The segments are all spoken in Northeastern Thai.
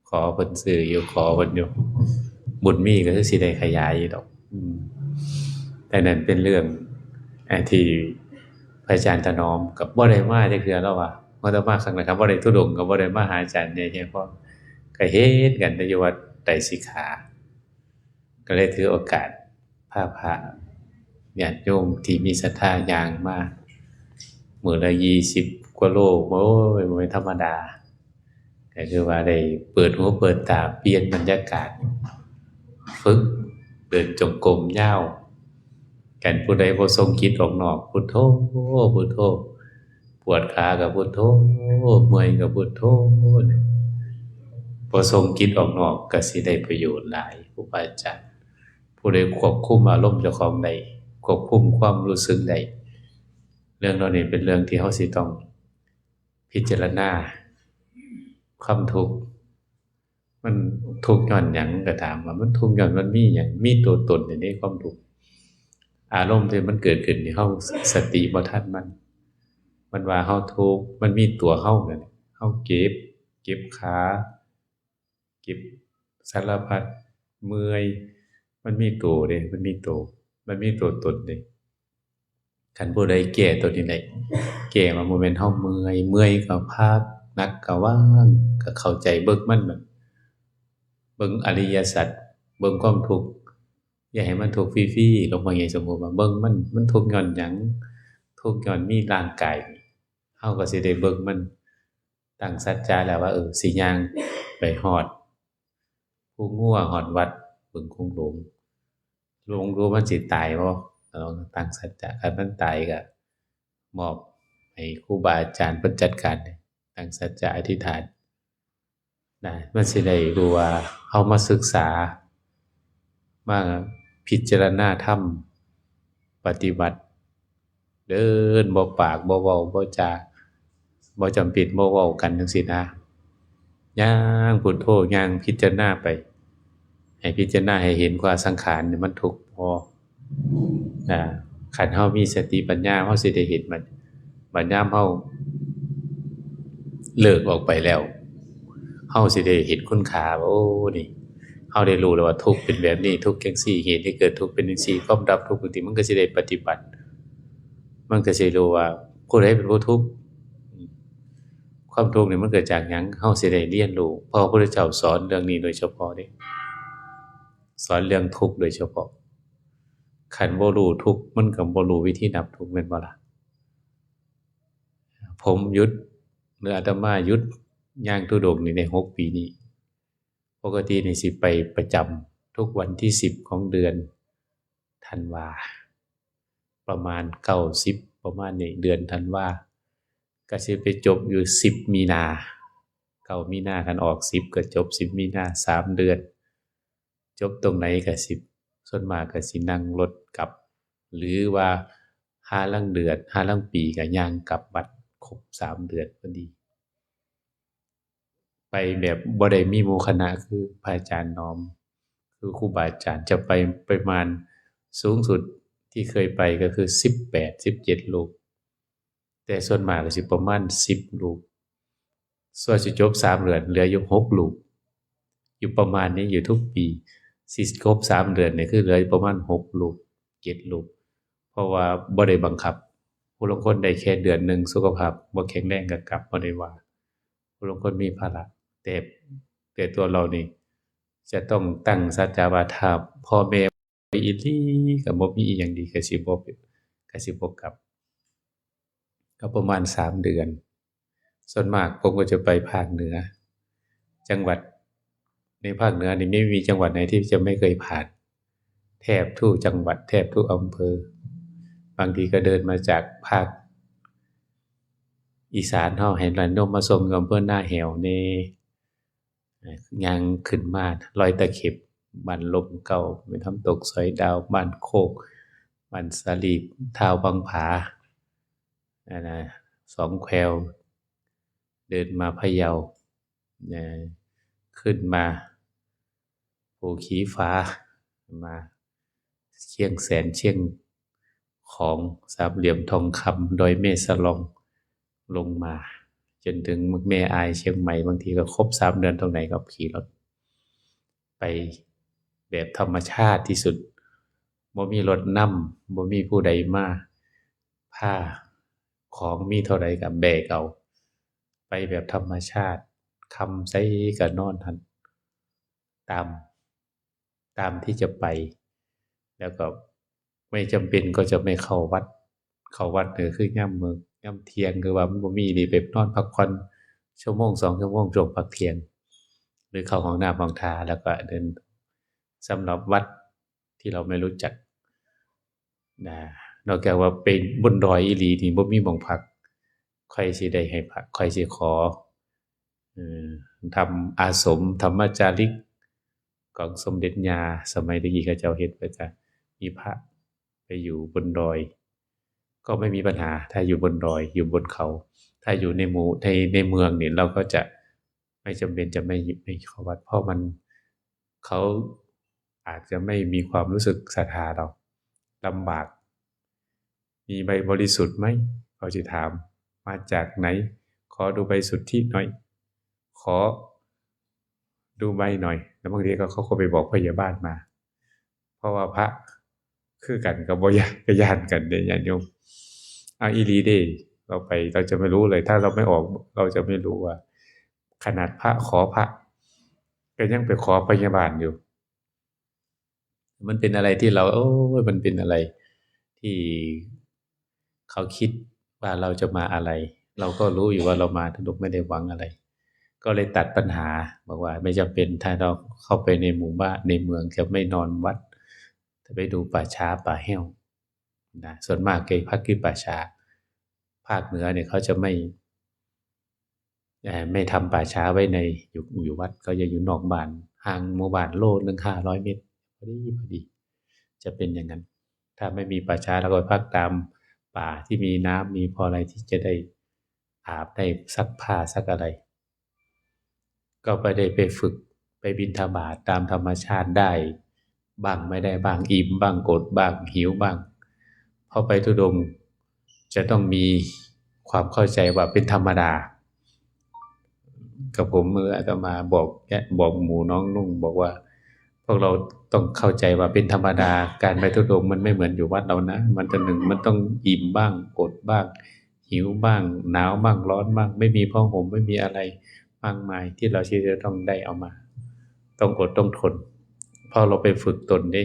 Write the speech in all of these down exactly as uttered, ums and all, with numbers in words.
ขอเพิ่นซื้ออยู่ ขอเพิ่นอยู่ บุญมีก็คือสิได้ขยายอยู่ดอก อืม แต่นั่นเป็นเรื่อง อ่า ที่พระอาจารย์ถนอมก็บ่ได้มาจักเทื่อ ลาวว่า อาตมาครั้งนั้นก็บ่ได้ธุดงค์ ก็บ่ได้มาหาอาจารย์ใหญ่เฮียพร ก็เห็นกันแต่อยู่วัดไตรสิกขา ก็เลยถือโอกาสพาพระญาติโยมที่มีศรัทธาย่างมา มื้อละยี่สิบกว่าโล โอ้ย บ่แม่นธรรมดา ก็คือว่าได้เปิดหูเปิดตา เปลี่ยนบรรยากาศ ฝึกเดินจงกรมยาว คันผู้ใดบ่ส่งจิตออกนอก พุทโธ พุทโธ ปวดขาก็พุทโธ เมื่อยก็พุทโธ เนี่ย บ่ส่งจิตออกนอกก็สิได้ประโยชน์หลาย ครูบาอาจารย์ ผู้ใดควบคุมอารมณ์เจ้าของได้ ควบคุมความรู้สึกได้ เรื่องเหล่านี้เป็นเรื่องที่เราสิต้องพิจารณา ความทุกข์ มันทุกข์ย้อนหยัง ก็ถามว่ามันทุกข์ย้อนมันมีหยัง มีตัวตนอยู่ในความทุกข์ อารมณ์ที่มันเกิดขึ้นนี่ เราสติบ่ทันมัน มันว่าเราทุกข์ มันมีตัวเรานั่นแหละ เราเจ็บ เจ็บขา เจ็บสารพัด เมื่อย มันมีตัวเด้ มันมีตัว มันมีตัวตนเด้ คันผู้ใดแก้ตัวนี้ได้ แก้ว่าบ่แม่นเราเมื่อย เมื่อยก็พัก หนักก็วาง ก็เข้าใจเบิ่งมัน เบิ่งอริยสัจ เบิ่งความทุกข์ อย่าให้มันทุกข์ฟรีๆ หลวงพ่อใหญ่สมบูรณ์ว่า เบิ่งมัน มันทุกข์ย้อนหยัง ทุกข์ย้อนมีร่างกาย เราก็สิได้เบิ่งมัน ตั้งสัจจะแล้วว่า เออ สิย่างไปฮอดภูงัว ฮอดวัดบึงโขงหลง ลองดูมันสิตายบ่ ลองตั้งสัจจะ คันมันตายก็มอบให้ครูบาอาจารย์เพิ่นจัดการ ตั้งสัจจะอธิษฐาน นะ มันสิได้รู้ว่าเรามาศึกษา มาพิจารณาธรรม ปฏิบัติ เดินบ่ปากบ่เว้าบ่จา บ่จำเป็นบ่เว้ากันจั่งซี้นะ ย่างพุทโธ ย่างพิจารณาไป ให้พิจารณาให้เห็นว่าสังขารนี่มันทุกข์พอ นะ คันเรามีสติปัญญา เราสิได้เห็นมัน บัดยามเราเลิกออกไปแล้ว เราสิได้เห็นคุณค่าว่า โอ้ นี่ เราได้รู้แล้วว่าทุกข์เป็นแบบนี้ ทุกข์จั่งซี้ เหตุให้เกิดทุกข์เป็นจั่งซี้ ความดับทุกข์จั่งซี้ มันก็สิได้ปฏิบัติ มันก็สิรู้ว่าผู้ใดเป็นผู้ทุกข์ ความทุกข์นี่มันเกิดจากหยัง เราสิได้เรียนรู้ เพราะพระพุทธเจ้าสอนเรื่องนี้โดยเฉพาะเด้ สอนเรื่องทุกข์โดยเฉพาะ คันบ่รู้ทุกข์ มันก็บ่รู้วิธีดับทุกข์ แม่นบ่ล่ะ ผมหยุด หรืออาตมาหยุดย่างธุดงค์นี่ได้หกปีนี้ ปกตินี่สิไปประจำทุกวันที่สิบของเดือนธันวา ประมาณเก้าสิบ ประมาณนี้ เดือนธันวา ก็สิไปจบอยู่สิบมีนา เก้ามีนา คันออกสิบก็จบสิบมีนา สามเดือน จบตรงไหนก็สิ ส่วนมากก็สินั่งรถกลับ หรือว่าห่าลางเดือน ห่าลางปีก็ย่างกลับวัดครบสามเดือนพอดี ไปแบบบ่ได้มีหมู่คณะคือพระอาจารย์น้อม คือครูบาอาจารย์ จะไปประมาณสูงสุดที่เคยไปก็คือสิบแปด สิบเจ็ดรูป แต่ส่วนมากก็สิประมาณสิบรูป ส่วนสิจบสามเดือนเหลืออยู่หกรูป อยู่ประมาณนี้อยู่ทุกปี สิครบสามเดือนนี่คือเหลืออยู่ประมาณหกรูป เจ็ดรูป เพราะว่าบ่ได้บังคับ ผู้ลางคนได้แค่เดือนหนึ่ง สุขภาพบ่แข็งแรงก็กลับ บ่ได้ว่า ผู้ลางคนมีภาระ แต่ แต่ตัวเรานี่จะต้องตั้งสัจจะว่าถ้าพ่อแม่อีหลีก็บ่มีอีหยังดี ก็สิบ่ ก็สิบ่กลับ ก็ประมาณสามเดือน ส่วนมากผมก็จะไปภาคเหนือ จังหวัดในภาคเหนือนี่ไม่มีจังหวัดไหนที่จะไม่เคยผ่าน แทบทุกจังหวัด แทบทุกอำเภอ บางทีก็เดินมาจากภาคอีสานเฮา ให้ญาติโยมมาส่งอยู่อำเภอนาแห้วแหน่ ย่างขึ้นมาดอยตะเข็บ บ้านลมเก่า แม่นน้ำตกสอยดาว บ้านโคก บ้านสาลี ท้าววังผา อันนะ สองแคว เดินมาพะเยา นะ ขึ้นมาภูขี้ฟ้า มาเชียงแสน เชียงของ สามเหลี่ยมทองคำ ดอยแม่สลอง ลงมา จนถึงแม่อายเชียงใหม่ บางทีก็ครบสามเดือนตรงไหนก็ขี่รถไปแบบธรรมชาติที่สุด บ่มีรถนำ บ่มีผู้ใดมาพา ของมีเท่าใดก็แบกเอา ไปแบบธรรมชาติ ค่ำใสก็นอนหั่น ตาม ตามที่จะไป แล้วก็ไม่จำเป็นก็จะไม่เข้าวัด เข้าวัดเนี่ยคือย่ำมื้อ ย่ำเที่ยง คือว่ามันบ่มีนี่ ไปนอนพักผ่อนชั่วโมงสองชั่วโมงช่วงพักเที่ยง หรือเข้าห้องน้ำห้องท่า แล้วก็เดิน สำหรับวัดที่เราไม่รู้จักนะ นอกจากว่าเป็นบนดอยอีหลีนี่บ่มีหม่องพัก ค่อยสิได้ให้พัก ค่อยสิขอ เอ่อ ทำอาสม ธรรมจาริก ของสมเด็จย่า สมัยตะกี้เขาเจ้าเฮ็ดไว้ จะมีพระไปอยู่บนดอย ก็ไม่มีปัญหา ถ้าอยู่บนดอย อยู่บนเขา ถ้าอยู่ในหมู่ ใน ในเมืองเนี่ย เราก็จะไม่จำเป็นจะไม่ ไม่เข้าวัด เพราะมัน เขาอาจจะไม่มีความรู้สึกศรัทธาเรา ลำบาก มีใบบริสุทธิ์ไหม เขาจะถาม มาจากไหน ขอดูใบสุทธิหน่อย ขอดูใบหน่อย แล้วบางทีก็เขาก็ไปบอกพยาบาลมา เพราะว่าพระคือกันก็บ่ย้าน ก็ย้านกันเด้ ญาติโยม เอาอีหลีเด้ เราไป เราจะไม่รู้เลย ถ้าเราไม่ออก เราจะไม่รู้ว่า ขนาดพระขอพระ ก็ยังไปขอพยาบาลอยู่ มันเป็นอะไรที่เรา โอ้ย มันเป็นอะไรที่เขาคิดว่าเราจะมาอะไร เราก็รู้อยู่ว่าเรามาธุดงค์ไม่ได้หวังอะไร ก็เลยตัดปัญหา บอกว่าไม่จำเป็น ถ้าเราเข้าไปในหมู่บ้าน ในเมือง จะไม่นอนวัด จะไปดูป่าช้าป่าแห้วนะ ส่วนมากแกพักที่ป่าช้า ภาคเหนือเนี่ยเขาจะไม่ เอ่อ ไม่ทำป่าช้าไว้ใน อยู่ อยู่วัด เขาจะอยู่นอกบ้าน ห่างหมู่บ้านโลหนึ่ง ห้าร้อยเมตร พอดี พอดี จะเป็นอย่างนั้น ถ้าไม่มีป่าช้า เราก็ไปพักตามป่าที่มีน้ำ มีพออะไรที่จะได้อาบ ได้ซักผ้าซักอะไร ก็ไปได้ไปฝึก ไปบิณฑบาตตามธรรมชาติได้บ้าง ไม่ได้บ้าง อิ่มบ้าง อดบ้าง หิวบ้าง เพราะไปธุดงค์จะต้องมีความเข้าใจว่าเป็นธรรมดา กับผม เมื่ออาตมาบอกแกะ บอกหมู่น้องนุ่ง บอกว่า พวกเราต้องเข้าใจว่าเป็นธรรมดา การไปธุดงค์มันไม่เหมือนอยู่วัดเรานะ มันจะหนึ่ง มันต้องอิ่มบ้าง อดบ้าง หิวบ้าง หนาวบ้าง ร้อนบ้าง ไม่มีผ้าห่ม ไม่มีอะไรมากมายที่เราที่จะต้องได้เอามา ต้องอดต้องทน เพราะเราไปฝึกตนเด้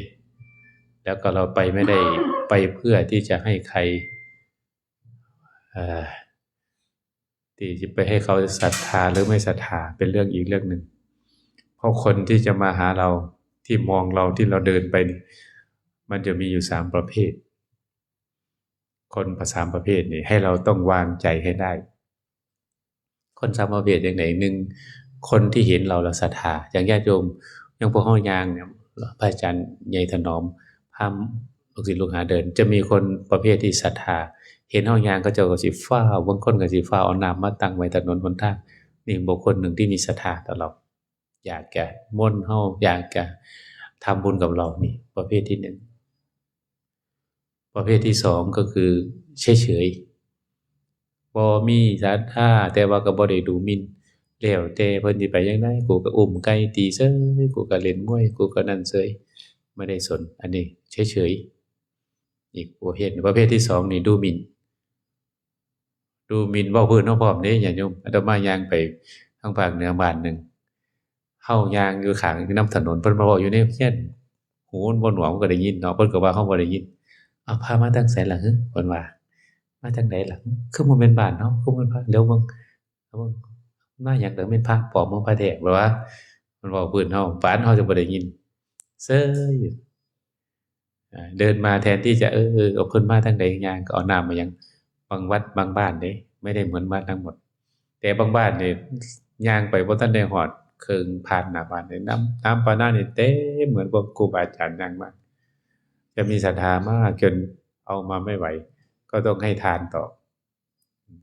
แล้วก็เราไปไม่ได้ ไปเพื่อที่จะให้ใคร เอ่อ ที่จะไปให้เขาศรัทธาหรือไม่ศรัทธาเป็นเรื่องอีกเรื่องหนึ่ง เพราะคนที่จะมาหาเรา ที่มองเรา ที่เราเดินไปนี่ มันจะมีอยู่สามประเภท คนสามประเภทนี่ให้เราต้องวางใจให้ได้ คนสามประเภทอย่างไหน หนึ่ง คนที่เห็นเราแล้วศรัทธา อย่างญาติโยม อย่างพวกเฮาย่างเนี่ย พระอาจารย์ใหญ่ถนอม พาลูกศิษย์ลูกหาเดิน จะมีคนประเภทที่ศรัทธา เห็นเฮาย่างเขาเจ้าก็สิฟ้าว บางคนก็สิฟ้าวเอาน้ำมาตั้งไว้ถนนหนทาง นี่บุคคลหนึ่งที่มีศรัทธาต่อเรา อยากจะมนต์เฮา อยากจะทำบุญกับเรา นี่ประเภทที่หนึ่ง ประเภทที่สองก็คือเฉยๆ บ่มีศรัทธา แต่ว่าก็บ่ได้ดูหมิ่น แล้วแต่เพิ่นสิไปจั่งใด กูก็อุ้มไก่ตีเสย กูก็เล่นมวย กูก็นั่นเสย ไม่ได้สน อันนี้เฉยๆ อีกประเภทหนึ่ง ประเภทที่สองนี่ดูหมิ่น ดูหมิ่นเว้าพื้นเฮาพร้อมเด้ญาติโยม อาตมาย่างไปทางภาคเหนือบ้านหนึ่ง เฮาย่างอยู่ข้าง อยู่นำถนน เพิ่นมาเว้าอยู่ในเฮือน หูมันบ่หนวก มันก็ได้ยินเนาะ เพิ่นก็ว่าเฮาบ่ได้ยิน "อ้าว พามาแต่ไสล่ะหึ" เพิ่นว่า "มาจากใดล่ะ คือบ่แม่นบ้านเฮา คือบ่แม่นพระ เดี๋ยวเบิ่ง เบิ่ง มาหยัง เดี๋ยวแม่นพระปลอม บ่พระแท้" เพิ่นว่า มันเว้าพื้นเฮา ปานเฮาจะบ่ได้ยิน เซยอยู่ อ่า เดินมาแทนที่จะ เออ เออ เอาเพิ่นมาทางใด ย่างก็เอาน้ำมายัง บางวัดบางบ้านเด้ ไม่ได้เหมือนวัดทั้งหมด แต่บางบ้านนี่ ย่างไปบ่ทันได้ฮอดเคิ่งผ่านหน้าบ้านนี่ น้ำ น้ำปานะนี่เต็ม เหมือนพวกครูบาอาจารย์ย่างมา จะมีศรัทธามากจนเอามาไม่ไหว ก็ต้องให้ทานต่อ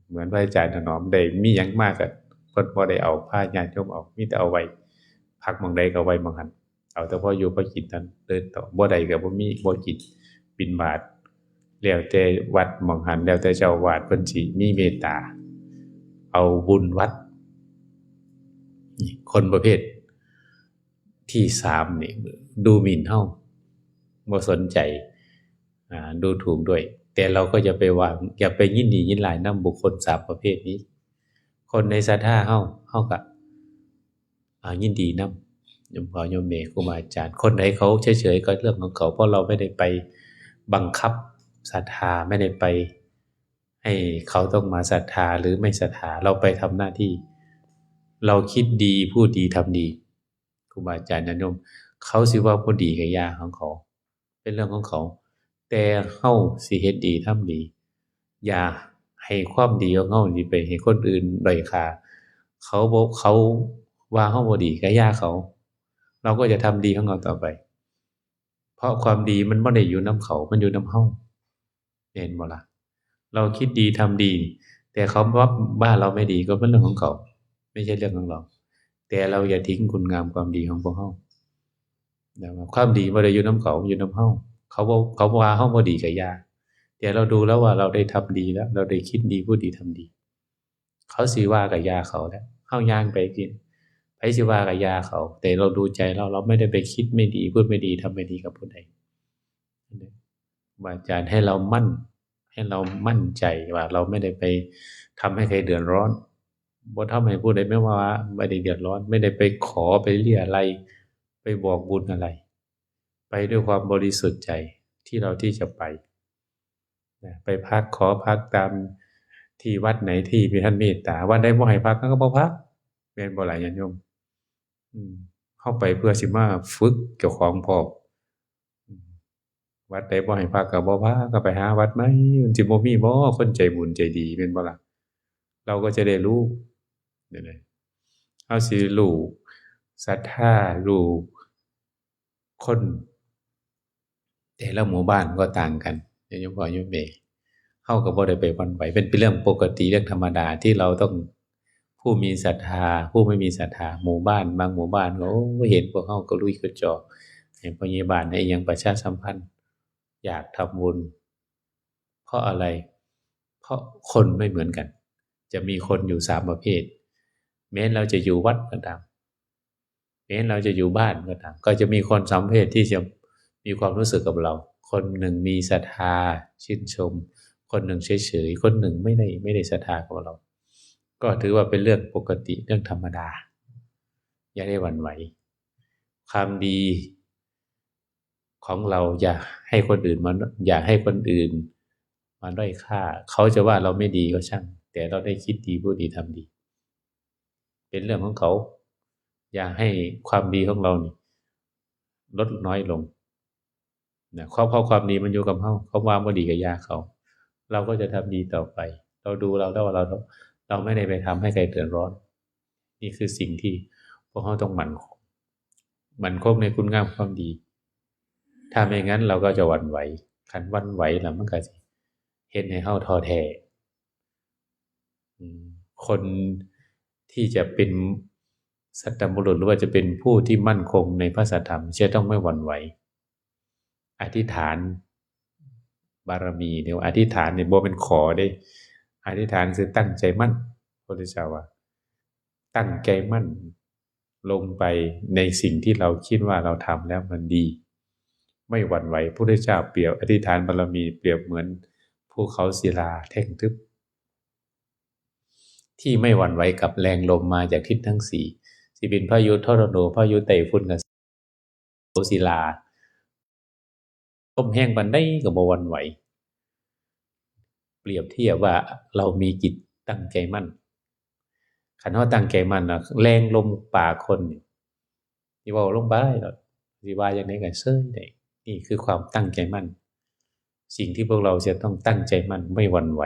เหมือนพระอาจารย์ถนอมได้มีหยังมากอะ เพิ่นบ่ได้เอาพาญาติโยมเอา มีแต่เอาไว้ พักหม่องใดก็ไว้หม่องหั้น เอาแต่พออยู่พอกินเท่านั้น เดินต่อ บ่ได้ก็บ่มี บ่กิน บิณฑบาต แล้วแต่วัดหม่องหั้น แล้วแต่เจ้าอาวาสเพิ่นสิมีเมตตา เอาบุญวัด นี่คนประเภทที่สามนี่ ดูหมิ่นเฮา บ่สนใจ อ่า ดูถูกด้วย แต่เราก็อย่าไปหวัง อย่าไปยินดียินร้ายนำบุคคลสามประเภทนี้ คนในศรัทธาเฮา เฮาก็ อ่า ยินดีนำ โยมพ่อโยมแม่ครูบาอาจารย์ คนไหนเขาเฉยๆ ก็เรื่องของเขา เพราะเราไม่ได้ไปบังคับศรัทธา ไม่ได้ไปให้เขาต้องมาศรัทธาหรือไม่ศรัทธา เราไปทำหน้าที่ เราคิดดี พูดดี ทำดี ครูบาอาจารย์ญาติโยม เขาสิว่าบ่ดีก็อย่าของเขา เป็นเรื่องของเขา แต่เฮาสิเฮ็ดดี ทำดี อย่าให้ความดีของเฮานี่ไปให้คนอื่นด้อยค่า เขาบ่ เขาว่าเฮาบ่ดีก็อย่าเขา เราก็จะทำดีของเราต่อไป เพราะความดีมันบ่ได้อยู่นำเขา มันอยู่นำเฮา เห็นบ่ล่ะ เราคิดดี ทำดี แต่เขาว่า ว่าเราไม่ดี ก็เป็นเรื่องของเขา ไม่ใช่เรื่องของเรา แต่เราอย่าทิ้งคุณงามความดีของพวกเฮา นะ ว่าความดีบ่ได้อยู่นำเขา อยู่นำเฮา เขาบ่ เขาว่าเฮาบ่ดีก็อย่า แต่เราดูแล้วว่าเราได้ทำดีแล้ว เราได้คิดดี พูดดี ทำดี เขาสิว่าก็อย่าเขาแล้ว เฮาย่างไปกิน ไผสิว่าก็อย่าเขา แต่เราดูใจเรา เราไม่ได้ไปคิดไม่ดี พูดไม่ดี ทำไม่ดีกับผู้ใด ครูบาอาจารย์ให้เรามั่น ให้เรามั่นใจว่าเราไม่ได้ไปทำให้ใครเดือดร้อน บ่ทำให้ผู้ใดไม่ว่า ไม่ได้เดือดร้อน ไม่ได้ไปขอ ไปเรียอะไรย ไปบอกบุญอะไร ไปด้วยความบริสุทธิ์ใจที่เราที่จะไป นะ ไปพัก ขอพักตามที่วัดไหนที่มีท่านเมตตา วัดใดบ่ให้พัก ก็บ่พัก แม่นบ่ล่ะญาติโยม อืม เฮาไปเพื่อสิมาฝึกเจ้าของพร้อม อืม วัดใดบ่ให้พักก็บ่พา ก็ไปหาวัดใหม่ มันสิบ่มีบ่คนใจบุญใจดี แม่นบ่ล่ะ เราก็จะได้รู้ เดี๋ยวนะ เฮาสิรู้ศรัทธา รู้คน แต่ละหมู่บ้านก็ต่างกัน โยมพ่อโยมแม่ เฮาก็บ่ได้ไปหวั่นไหว เป็น เป็นเรื่องปกติ เรื่องธรรมดาที่เราต้อง ผู้มีศรัทธา ผู้ไม่มีศรัทธา หมู่บ้าน บางหมู่บ้านก็ โอ้ เห็นพวกเฮากระลุยกระจอก ให้พ่อใหญ่บ้านให้อิหยังประชาสัมพันธ์ อยากทำบุญ เพราะอะไร เพราะคนไม่เหมือนกัน จะมีคนอยู่สามประเภท แม้เราจะอยู่วัดก็ตาม แม้เราจะอยู่บ้านก็ตาม ก็จะมีคนสามประเภทที่จะมีความรู้สึกกับเรา คนหนึ่งมีศรัทธาชื่นชม คนหนึ่งเฉยๆ คนหนึ่งไม่ได้ ไม่ได้ศรัทธากับเรา ก็ถือว่าเป็นเรื่องปกติ เรื่องธรรมดา อย่าได้หวั่นไหว ความดีของเราอย่าให้คนอื่นมา อย่าให้คนอื่นมาด้อยค่า เขาจะว่าเราไม่ดีก็ช่าง แต่เราได้คิดดี พูดดี ทำดี เป็นเรื่องของเขา อย่าให้ความดีของเรานี่ลดน้อยลง นะ เพราะ เพราะความดีมันอยู่กับเฮา เขาว่าบ่ดีก็อย่าเขา เราก็จะทำดีต่อไป เราดูเราแล้วว่าเรา เราไม่ได้ไปทำให้ใครเดือดร้อน นี่คือสิ่งที่พวกเฮาต้องมั่นคง มั่นคงในคุณงามความดี ถ้าไม่งั้นเราก็จะหวั่นไหว คันหวั่นไหวแล้วมันก็สิเฮ็ดให้เฮาท้อแท้ อืม คนที่จะเป็นสัตบุรุษ หรือว่าจะเป็นผู้ที่มั่นคงในพระสัทธรรม จะต้องไม่หวั่นไหว อธิษฐานบารมีเนี่ย อธิษฐานเนี่ยบ่เป็นขอเด้ อธิษฐานคือตั้งใจมั่น พระพุทธเจ้าว่า ตั้งใจมั่นลงไปในสิ่งที่เราคิดว่าเราทำแล้วมันดี ไม่หวั่นไหว พระพุทธเจ้าเปรียบอธิษฐานบารมีเปรียบเหมือนภูเขาศิลาแท่งทึบ ที่ไม่หวั่นไหวกับแรงลมมาจากทิศทั้งสี่ สิเป็นพายุทอร์นาโด พายุไต้ฝุ่นกับ ภูเขาศิลา ลมแฮงปานใดก็บ่หวั่นไหว เปรียบเทียบว่าเรามีจิตตั้งใจมั่น คันเฮาตั้งใจมั่นนะ แรงลมปากคนนี่ สิเว้าลงไปแล้ว สิว่าจั่งใดก็เซยได้ นี่คือความตั้งใจมั่น สิ่งที่พวกเราจะต้องตั้งใจมั่น ไม่หวั่นไหว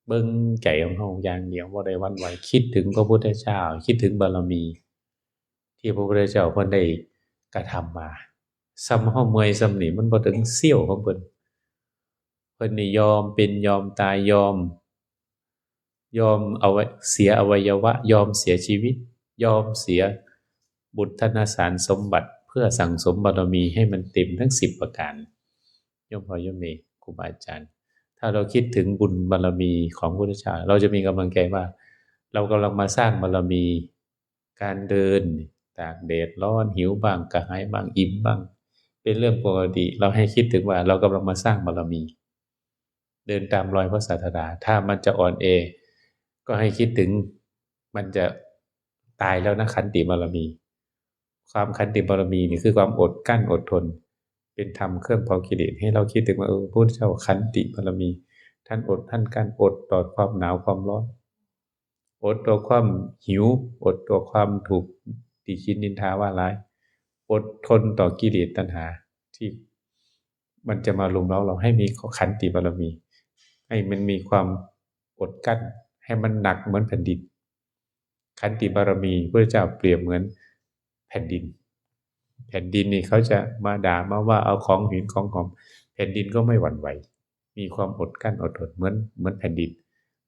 เบิ่งใจของเฮาอย่างเดียว บ่ได้หวั่นไหว คิดถึงพระพุทธเจ้า คิดถึงบารมี ที่พระพุทธเจ้าเพิ่นได้กระทำมา ส่ำเฮาเมื่อยส่ำนี้ มันบ่ถึงเสี้ยวของเพิ่น เพิ่นนี่ยอมเป็นยอมตาย ยอม ยอมเอาไว้ เสียอวัยวะ ยอมเสียชีวิต ยอมเสียบุตรธนสารสมบัติ เพื่อสั่งสมบารมีให้มันเต็มทั้งสิบประการ โยมพ่อโยมแม่ ครูบาอาจารย์ ถ ถ้าเราคิดถึงบุญบารมีของพระพุทธเจ้า เราจะมีกำลังใจว่า เรากำลังมาสร้างบารมี การเดิน ตากแดดร้อน หิวบ้าง กระหายบ้าง อิ่มบ้าง เป็นเรื่องปกติ เราให้คิดถึงว่าเรากำลังมาสร้างบารมี เดินตามรอยพระศาสดา ถ้ามันจะอ่อนแอ ก็ให้คิดถึง มันจะตายแล้วนะ ขันติบารมี ความขันติบารมีนี่คือความอดกลั้นอดทน เป็นธรรมเครื่องเผากิเลส ให้เราคิดถึงว่า เออ พระพุทธเจ้าขันติบารมี ท่านอด ท่านกลั้น อดต่อความหนาวความร้อน อดต่อความหิว อดต่อความถูกติฉินนินทาว่าร้าย อดทนต่อกิเลสตัณหา ที่มันจะมารุมเร้าเรา ให้มีขันติบารมี ให้มันมีความอดกลั้น ให้มันหนักเหมือนแผ่นดิน ขันติบารมี พระพุทธเจ้าเปรียบเหมือนแผ่นดิน แผ่นดินนี่เขาจะมาด่ามาว่าเอาของหืนของหอม แผ่นดินก็ไม่หวั่นไหว มีความอดกลั้นอดทน เหมือน เหมือนแผ่นดิน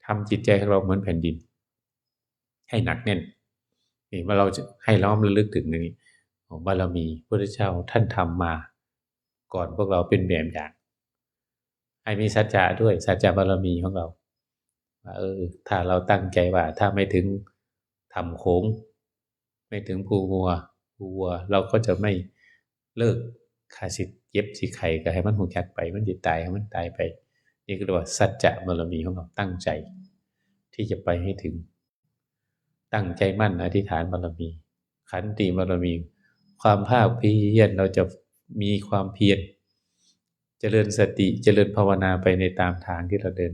ทำจิตใจของเราเหมือนแผ่นดิน ให้หนักแน่น นี่ว่าเราจะให้น้อมระลึกถึงอย่างนี้ ของบารมี พระพุทธเจ้าท่านทำมาก่อนพวกเราเป็นแบบอย่าง ให้มีสัจจะด้วย สัจจะบารมีของเรา ว่า เออ ถ้าเราตั้งใจว่า ถ้าไม่ถึงถ้ำโขง ไม่ถึงภูงัว ภูวัว เราก็จะไม่เลิก ข้าสิเจ็บสิไข้ก็ให้มันฮู้จักไป มันสิตายให้มันตายไป นี่ก็เรียกว่าสัจจะบารมีของเรา ตั้งใจที่จะไปให้ถึง ตั้งใจมั่นอธิษฐานบารมี ขันติบารมี ความภาคเพียร เราจะมีความเพียร เจริญสติ เจริญภาวนาไปในตามทางที่เราเดิน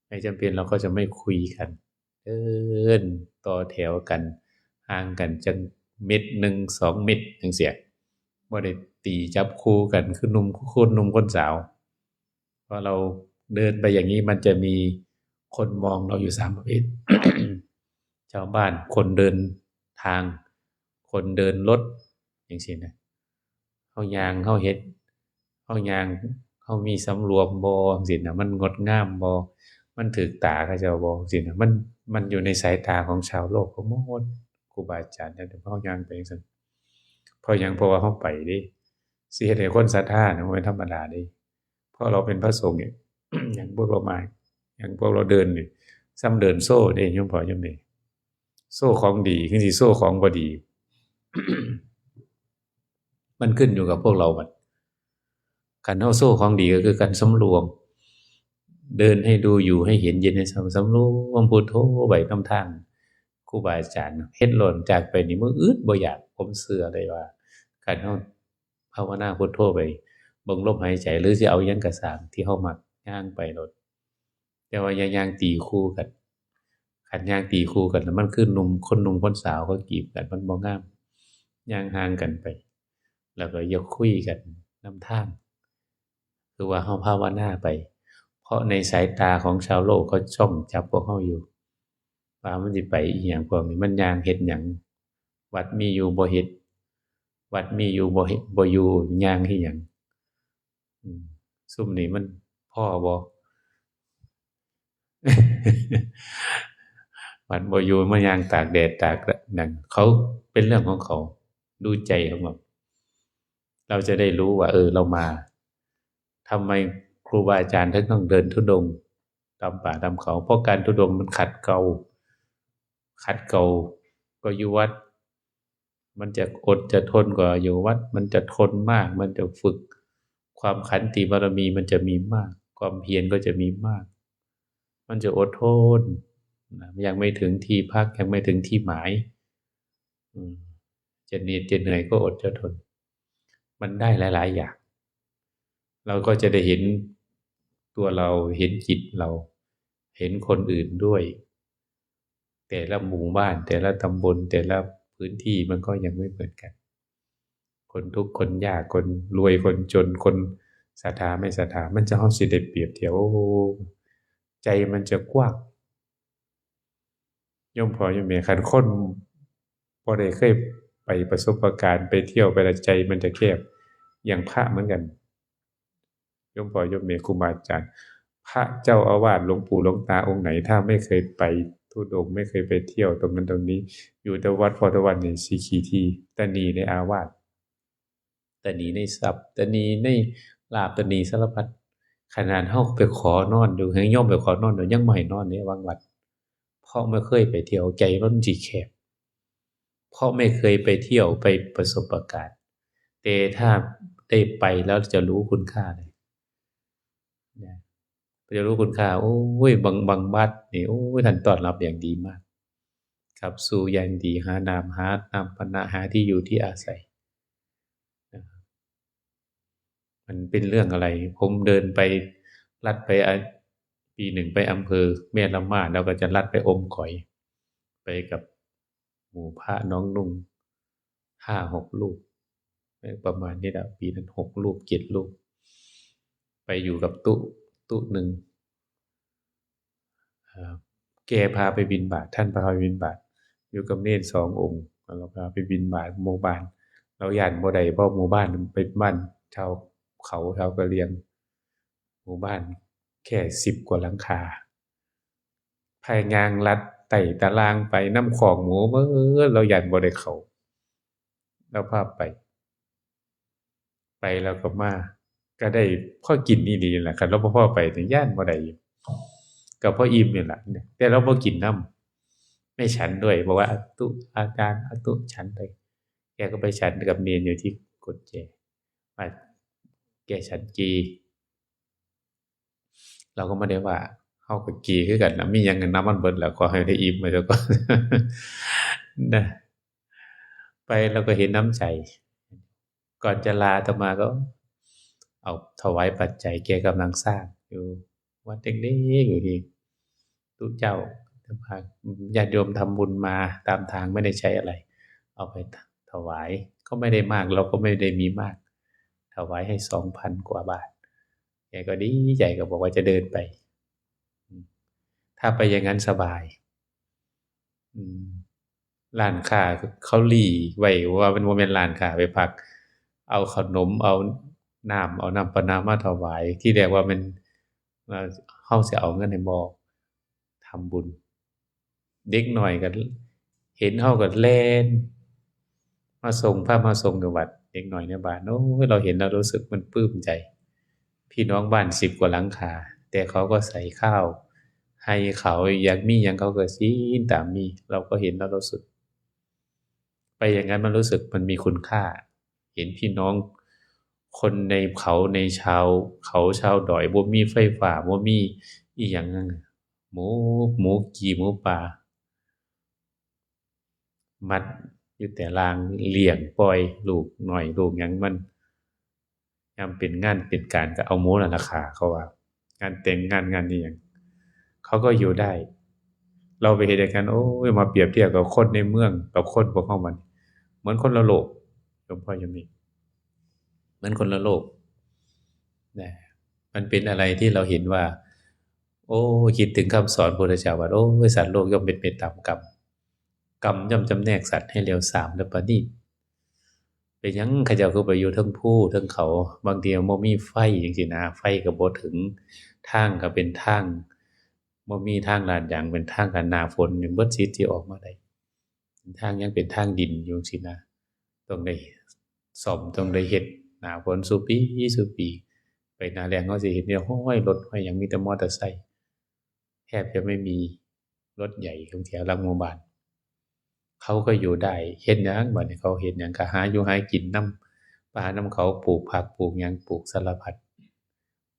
ไม่จำเป็นเราก็จะไม่คุยกัน เดินต่อแถวกัน ห่างกันจักเมตรหนึ่ง สองเมตรจั่งซี้ บ่ได้ตีจับคู่กันคือหนุ่ม คนหนุ่มคนสาว เพราะเราเดินไปอย่างนี้ มันจะมีคนมองเราอยู่สามประเภท ชาวบ้าน คนเดินทาง คนเดินรถ จั่งซี้นะ เฮาย่าง เฮาเฮ็ด เฮาย่าง เฮามีสำรวมบ่ จั่งซี้นะ มันงดงามบ่ มันถืกตาเขาเจ้าบ่ จั่งซี้นะ มัน มันอยู่ในสายตาของชาวโลกเขาหมด ครูบาอาจารย์เนี่ย เฮาย่างไปจั่งซั้น เพราะหยัง เพราะว่าเฮาไปเด้ สิเฮ็ดให้คนศรัทธานะ บ่แม่นธรรมดาเด้ เพราะเราเป็นพระสงฆ์เนี่ย อย่างพวกเรามา อย่างพวกเราเดินนี่ ส่ำเดินโซ่เด้ โยมพ่อโยมแม่ โซ่ของดี คือสิโซ่ของบ่ดี มันขึ้นอยู่กับพวกเราบัด คันเฮาโซ่ของดีก็คือการสำรวม เดินให้ดู อยู่ให้เห็น ยืนให้สำ สำรวมพุทโธไว้นำทางครูบาอาจารย์ เฮ็ดโลด จากไปนี่มื้ออื่นบ่อยาก ผมเชื่อเลยว่า คันเฮาภาวนาพุทโธไป เบิ่งลมหายใจ หรือสิเอาหยังก็ซ่างที่เฮามัก ย่างไปโลด แต่ว่าอย่าย่างตีคู่กัน คันย่างตีคู่กันแล้วมันคือหนุ่ม คนหนุ่มคนสาวเขาจีบกัน มันบ่งาม ย่างห่างกันไป แล้วก็อย่าคุยกันนำทาง คือว่าเฮาภาวนาไป เพราะในสายตาของชาวโลกเขาจ้องจับพวกเฮาอยู่ ว่ามันสิไปอีหยังพวกนี้ มันย่างเฮ็ดหยัง วัดมีอยู่บ่เฮ็ด วัดมีอยู่บ่เฮ็ด บ่อยู่ ย่างเฮ็ดหยัง อืม ซุมนี้มันพ้อบ่ วัดบ่อยู่ มาย่างตากแดดตากนั่น เขาเป็นเรื่องของเขา ดูใจของเรา เราจะได้รู้ว่า เออ เรามา ทำไมครูบาอาจารย์ถึงต้องเดินธุดงค์ตามป่าตามเขา เพราะการธุดงค์มันขัดเกลา ขัดเกลา ก็อยู่วัด มันจะอดจะทนก็อยู่วัด มันจะทนมาก มันจะฝึก ความขันติบารมีมันจะมีมาก ความเพียรก็จะมีมาก มันจะอดทนนะ ยังไม่ถึงที่พัก ยังไม่ถึงที่หมาย อืม จะเหน็ดจะเหนื่อยก็อดจะทน มันได้หลายๆอย่าง เราก็จะได้เห็นตัวเรา เห็นจิตเรา เห็นคนอื่นด้วย แต่ละหมู่บ้าน แต่ละตำบล แต่ละพื้นที่มันก็ยังไม่เหมือนกัน คนทุกข์คนยาก คนรวยคนจน คนศรัทธาไม่ศรัทธา มันจะ เฮาสิได้เปรียบเทียบ โอ้ ใจมันจะกว้าง โยมพ่อโยมแม่ คันคนบ่ได้เคยไปประสบการณ์ ไปเที่ยวไปแล้ว ใจมันจะแคบ อย่างพระเหมือนกัน โยมพ่อโยมแม่ ครูบาอาจารย์ พระเจ้าอาวาส หลวงปู่หลวงตาองค์ไหน ถ้าไม่เคยไปธุดงค์ ไม่เคยไปเที่ยวตรงนั้นตรงนี้ อยู่แต่วัดพ่อแต่วัดนี่ สิขี้ถี่ ตะหนี่ในอาวาส ตะหนี่ในทรัพย์ ตะหนี่ในลาภ ตะหนี่สารพัด ขนาดเฮาไปขอนอนอยู่ ให้โยมไปขอนอนอยู่ ยังบ่ให้นอนเด้ บางวัด เพราะไม่เคยไปเที่ยว ใจมันสิแคบ เพราะไม่เคยไปเที่ยว ไปประสบการณ์ แต่ถ้าได้ไปแล้วจะรู้คุณค่าเลยนะ จะรู้คุณค่า โอ้ย บาง บางวัดนี่ โอ้ย ท่านต้อนรับอย่างดีมาก ขับสู่อย่างดี หาน้ำ หาน้ำปานะ หาที่อยู่ที่อาศัยนะครับ มันเป็นเรื่องอะไร ผมเดินไป ลัดไป อ่ะ ปีหนึ่งไปอำเภอแม่ละมาด แล้วก็จะลัดไปอมก๋อย ไปกับหมู่พระหนองนุ่ง ห้าหกรูป ประมาณนี้แหละ ปีนั้นหกรูป เจ็ดรูป ไปอยู่กับตุ๊ ตุ๊หนึ่ง เอ่อ แกพาไปบิณฑบาต ท่านพาไปบิณฑบาต อยู่กับเณรสององค์ แล้วก็พาไปบิณฑบาตหมู่บ้าน เราย้านบ่ได้ เพราะหมู่บ้านเป็นบ้านชาวเขา ชาวกะเหรี่ยง หมู่บ้านแค่สิบกว่าหลังคา พาย่างลัดไต่ตารางไป นำคอกหมู เออ เราย้านบ่ได้เข้า เราพาไป ไปแล้วก็มา ก็ได้พอกินอีหลีแหละ คันเราบ่พาไปนี่ย้านบ่ได้อยู่ ก็พออิ่มนี่แหละ แต่เราบ่กินนำ ไม่ฉันด้วย บอกว่า "อตุ อาจารย์ อตุ ฉันเลย" แกก็ไปฉันกับเณรอยู่ที่กุดแจ ว่าแกฉันเจ เราก็ไม่ได้ว่า เฮาก็เกคือกันนะ มีหยังก็นำมันเบิดแหละ ขอให้ได้อิ่มไปซะก่อน นะ ไปเราก็เห็นน้ำใจ ก่อนจะลาอาตมาก็เอาถวายปัจจัย แกกำลังสร้างอยู่ วัดเล็กๆอยู่นี่ ตุ๊เจ้า ญาติโยมทำบุญมาตามทาง ไม่ได้ใช้อะไร เอาไปถวาย ก็ไม่ได้มาก เราก็ไม่ได้มีมาก ถวายให้สองพันกว่าบาท แกก็ดีใจ ก็บอกว่าจะเดินไป อืม ถ้าไปอย่างนั้นสบาย อืม ร้านค้าเขาหลีไว้ว่ามันบ่แม่นร้านค้าไปพัก เอาขนม เอาน้ำ เอาน้ำปานะมาถวาย ที่แรกว่ามัน ว่าเฮาสิเอาเงินให้บ่ ทำบุญ เด็กน้อยก็เห็นเฮาก็แล่น มาส่ง พามาส่งอยู่วัด เด็กน้อยในบ้าน โอ้ย เราเห็นแล้วรู้สึกมันปลื้มใจ พี่น้องบ้านสิบกว่าหลังคา แต่เขาก็ใส่ข้าวให้เขา อยากมีหยังเขาก็กินตามมี เราก็เห็นแล้วรู้สึก ไปอย่างนั้นมันรู้สึกมันมีคุณค่า เห็นพี่น้องคนในเขา ในชาวเขาชาวดอย บ่มีไฟฟ้า บ่มีอีหยัง หมู หมูกี่ หมูป่า มัดอยู่แต่ราง เลี้ยง ปล่อยลูกน้อย ลูกหยังมัน ยามเป็นงานเป็นการก็เอาหมูนั่นล่ะฆ่า เขาว่า งานแต่งงาน งานอีหยัง เขาก็อยู่ได้ เราไปเฮ็ดอย่างนั้น โอ้ย มาเปรียบเทียบกับคนในเมือง กับคนพวกเฮามัน เหมือนคนละโลก โยมพ่อโยมแม่ เหมือนคนละโลก นะ มันเป็นอะไรที่เราเห็นว่า โอ้ คิดถึงคำสอนพุทธเจ้าว่า โอ้ย สัตว์โลกย่อมเป็นไปตามกรรม กรรมย่อมจำแนกสัตว์ให้เลวทรามและประณีต เป็นหยังเขาเจ้าคือไปอยู่เทิงภูเทิงเขา บางทีมันบ่มีไฟจังซี้นะ ไฟก็บ่ถึง ทางก็เป็นทาง บ่มีทางลาดยาง เป็นทางกัน หน้าฝนนี่เบิดสิทธิ์สิออกมาได้ ทางยังเป็นทางดินอยู่จังซี้นะ ต้องได้ซ่อม ต้องได้เฮ็ด หน้าฝนซุปีซุปี ไปหน้าแล้งเฮาสิเห็นแต่ฮอยรถฮอยหยัง มีแต่มอเตอร์ไซค์ แทบจะไม่มีรถใหญ่ของแถวหลังหมู่บ้าน เขาก็อยู่ได้ เฮ็ดหยังบัดนี้ เขาเฮ็ดหยัง ก็หาอยู่หากินนำ ไปหานำเขา ปลูกผักปลูกหยัง ปลูกสารพัด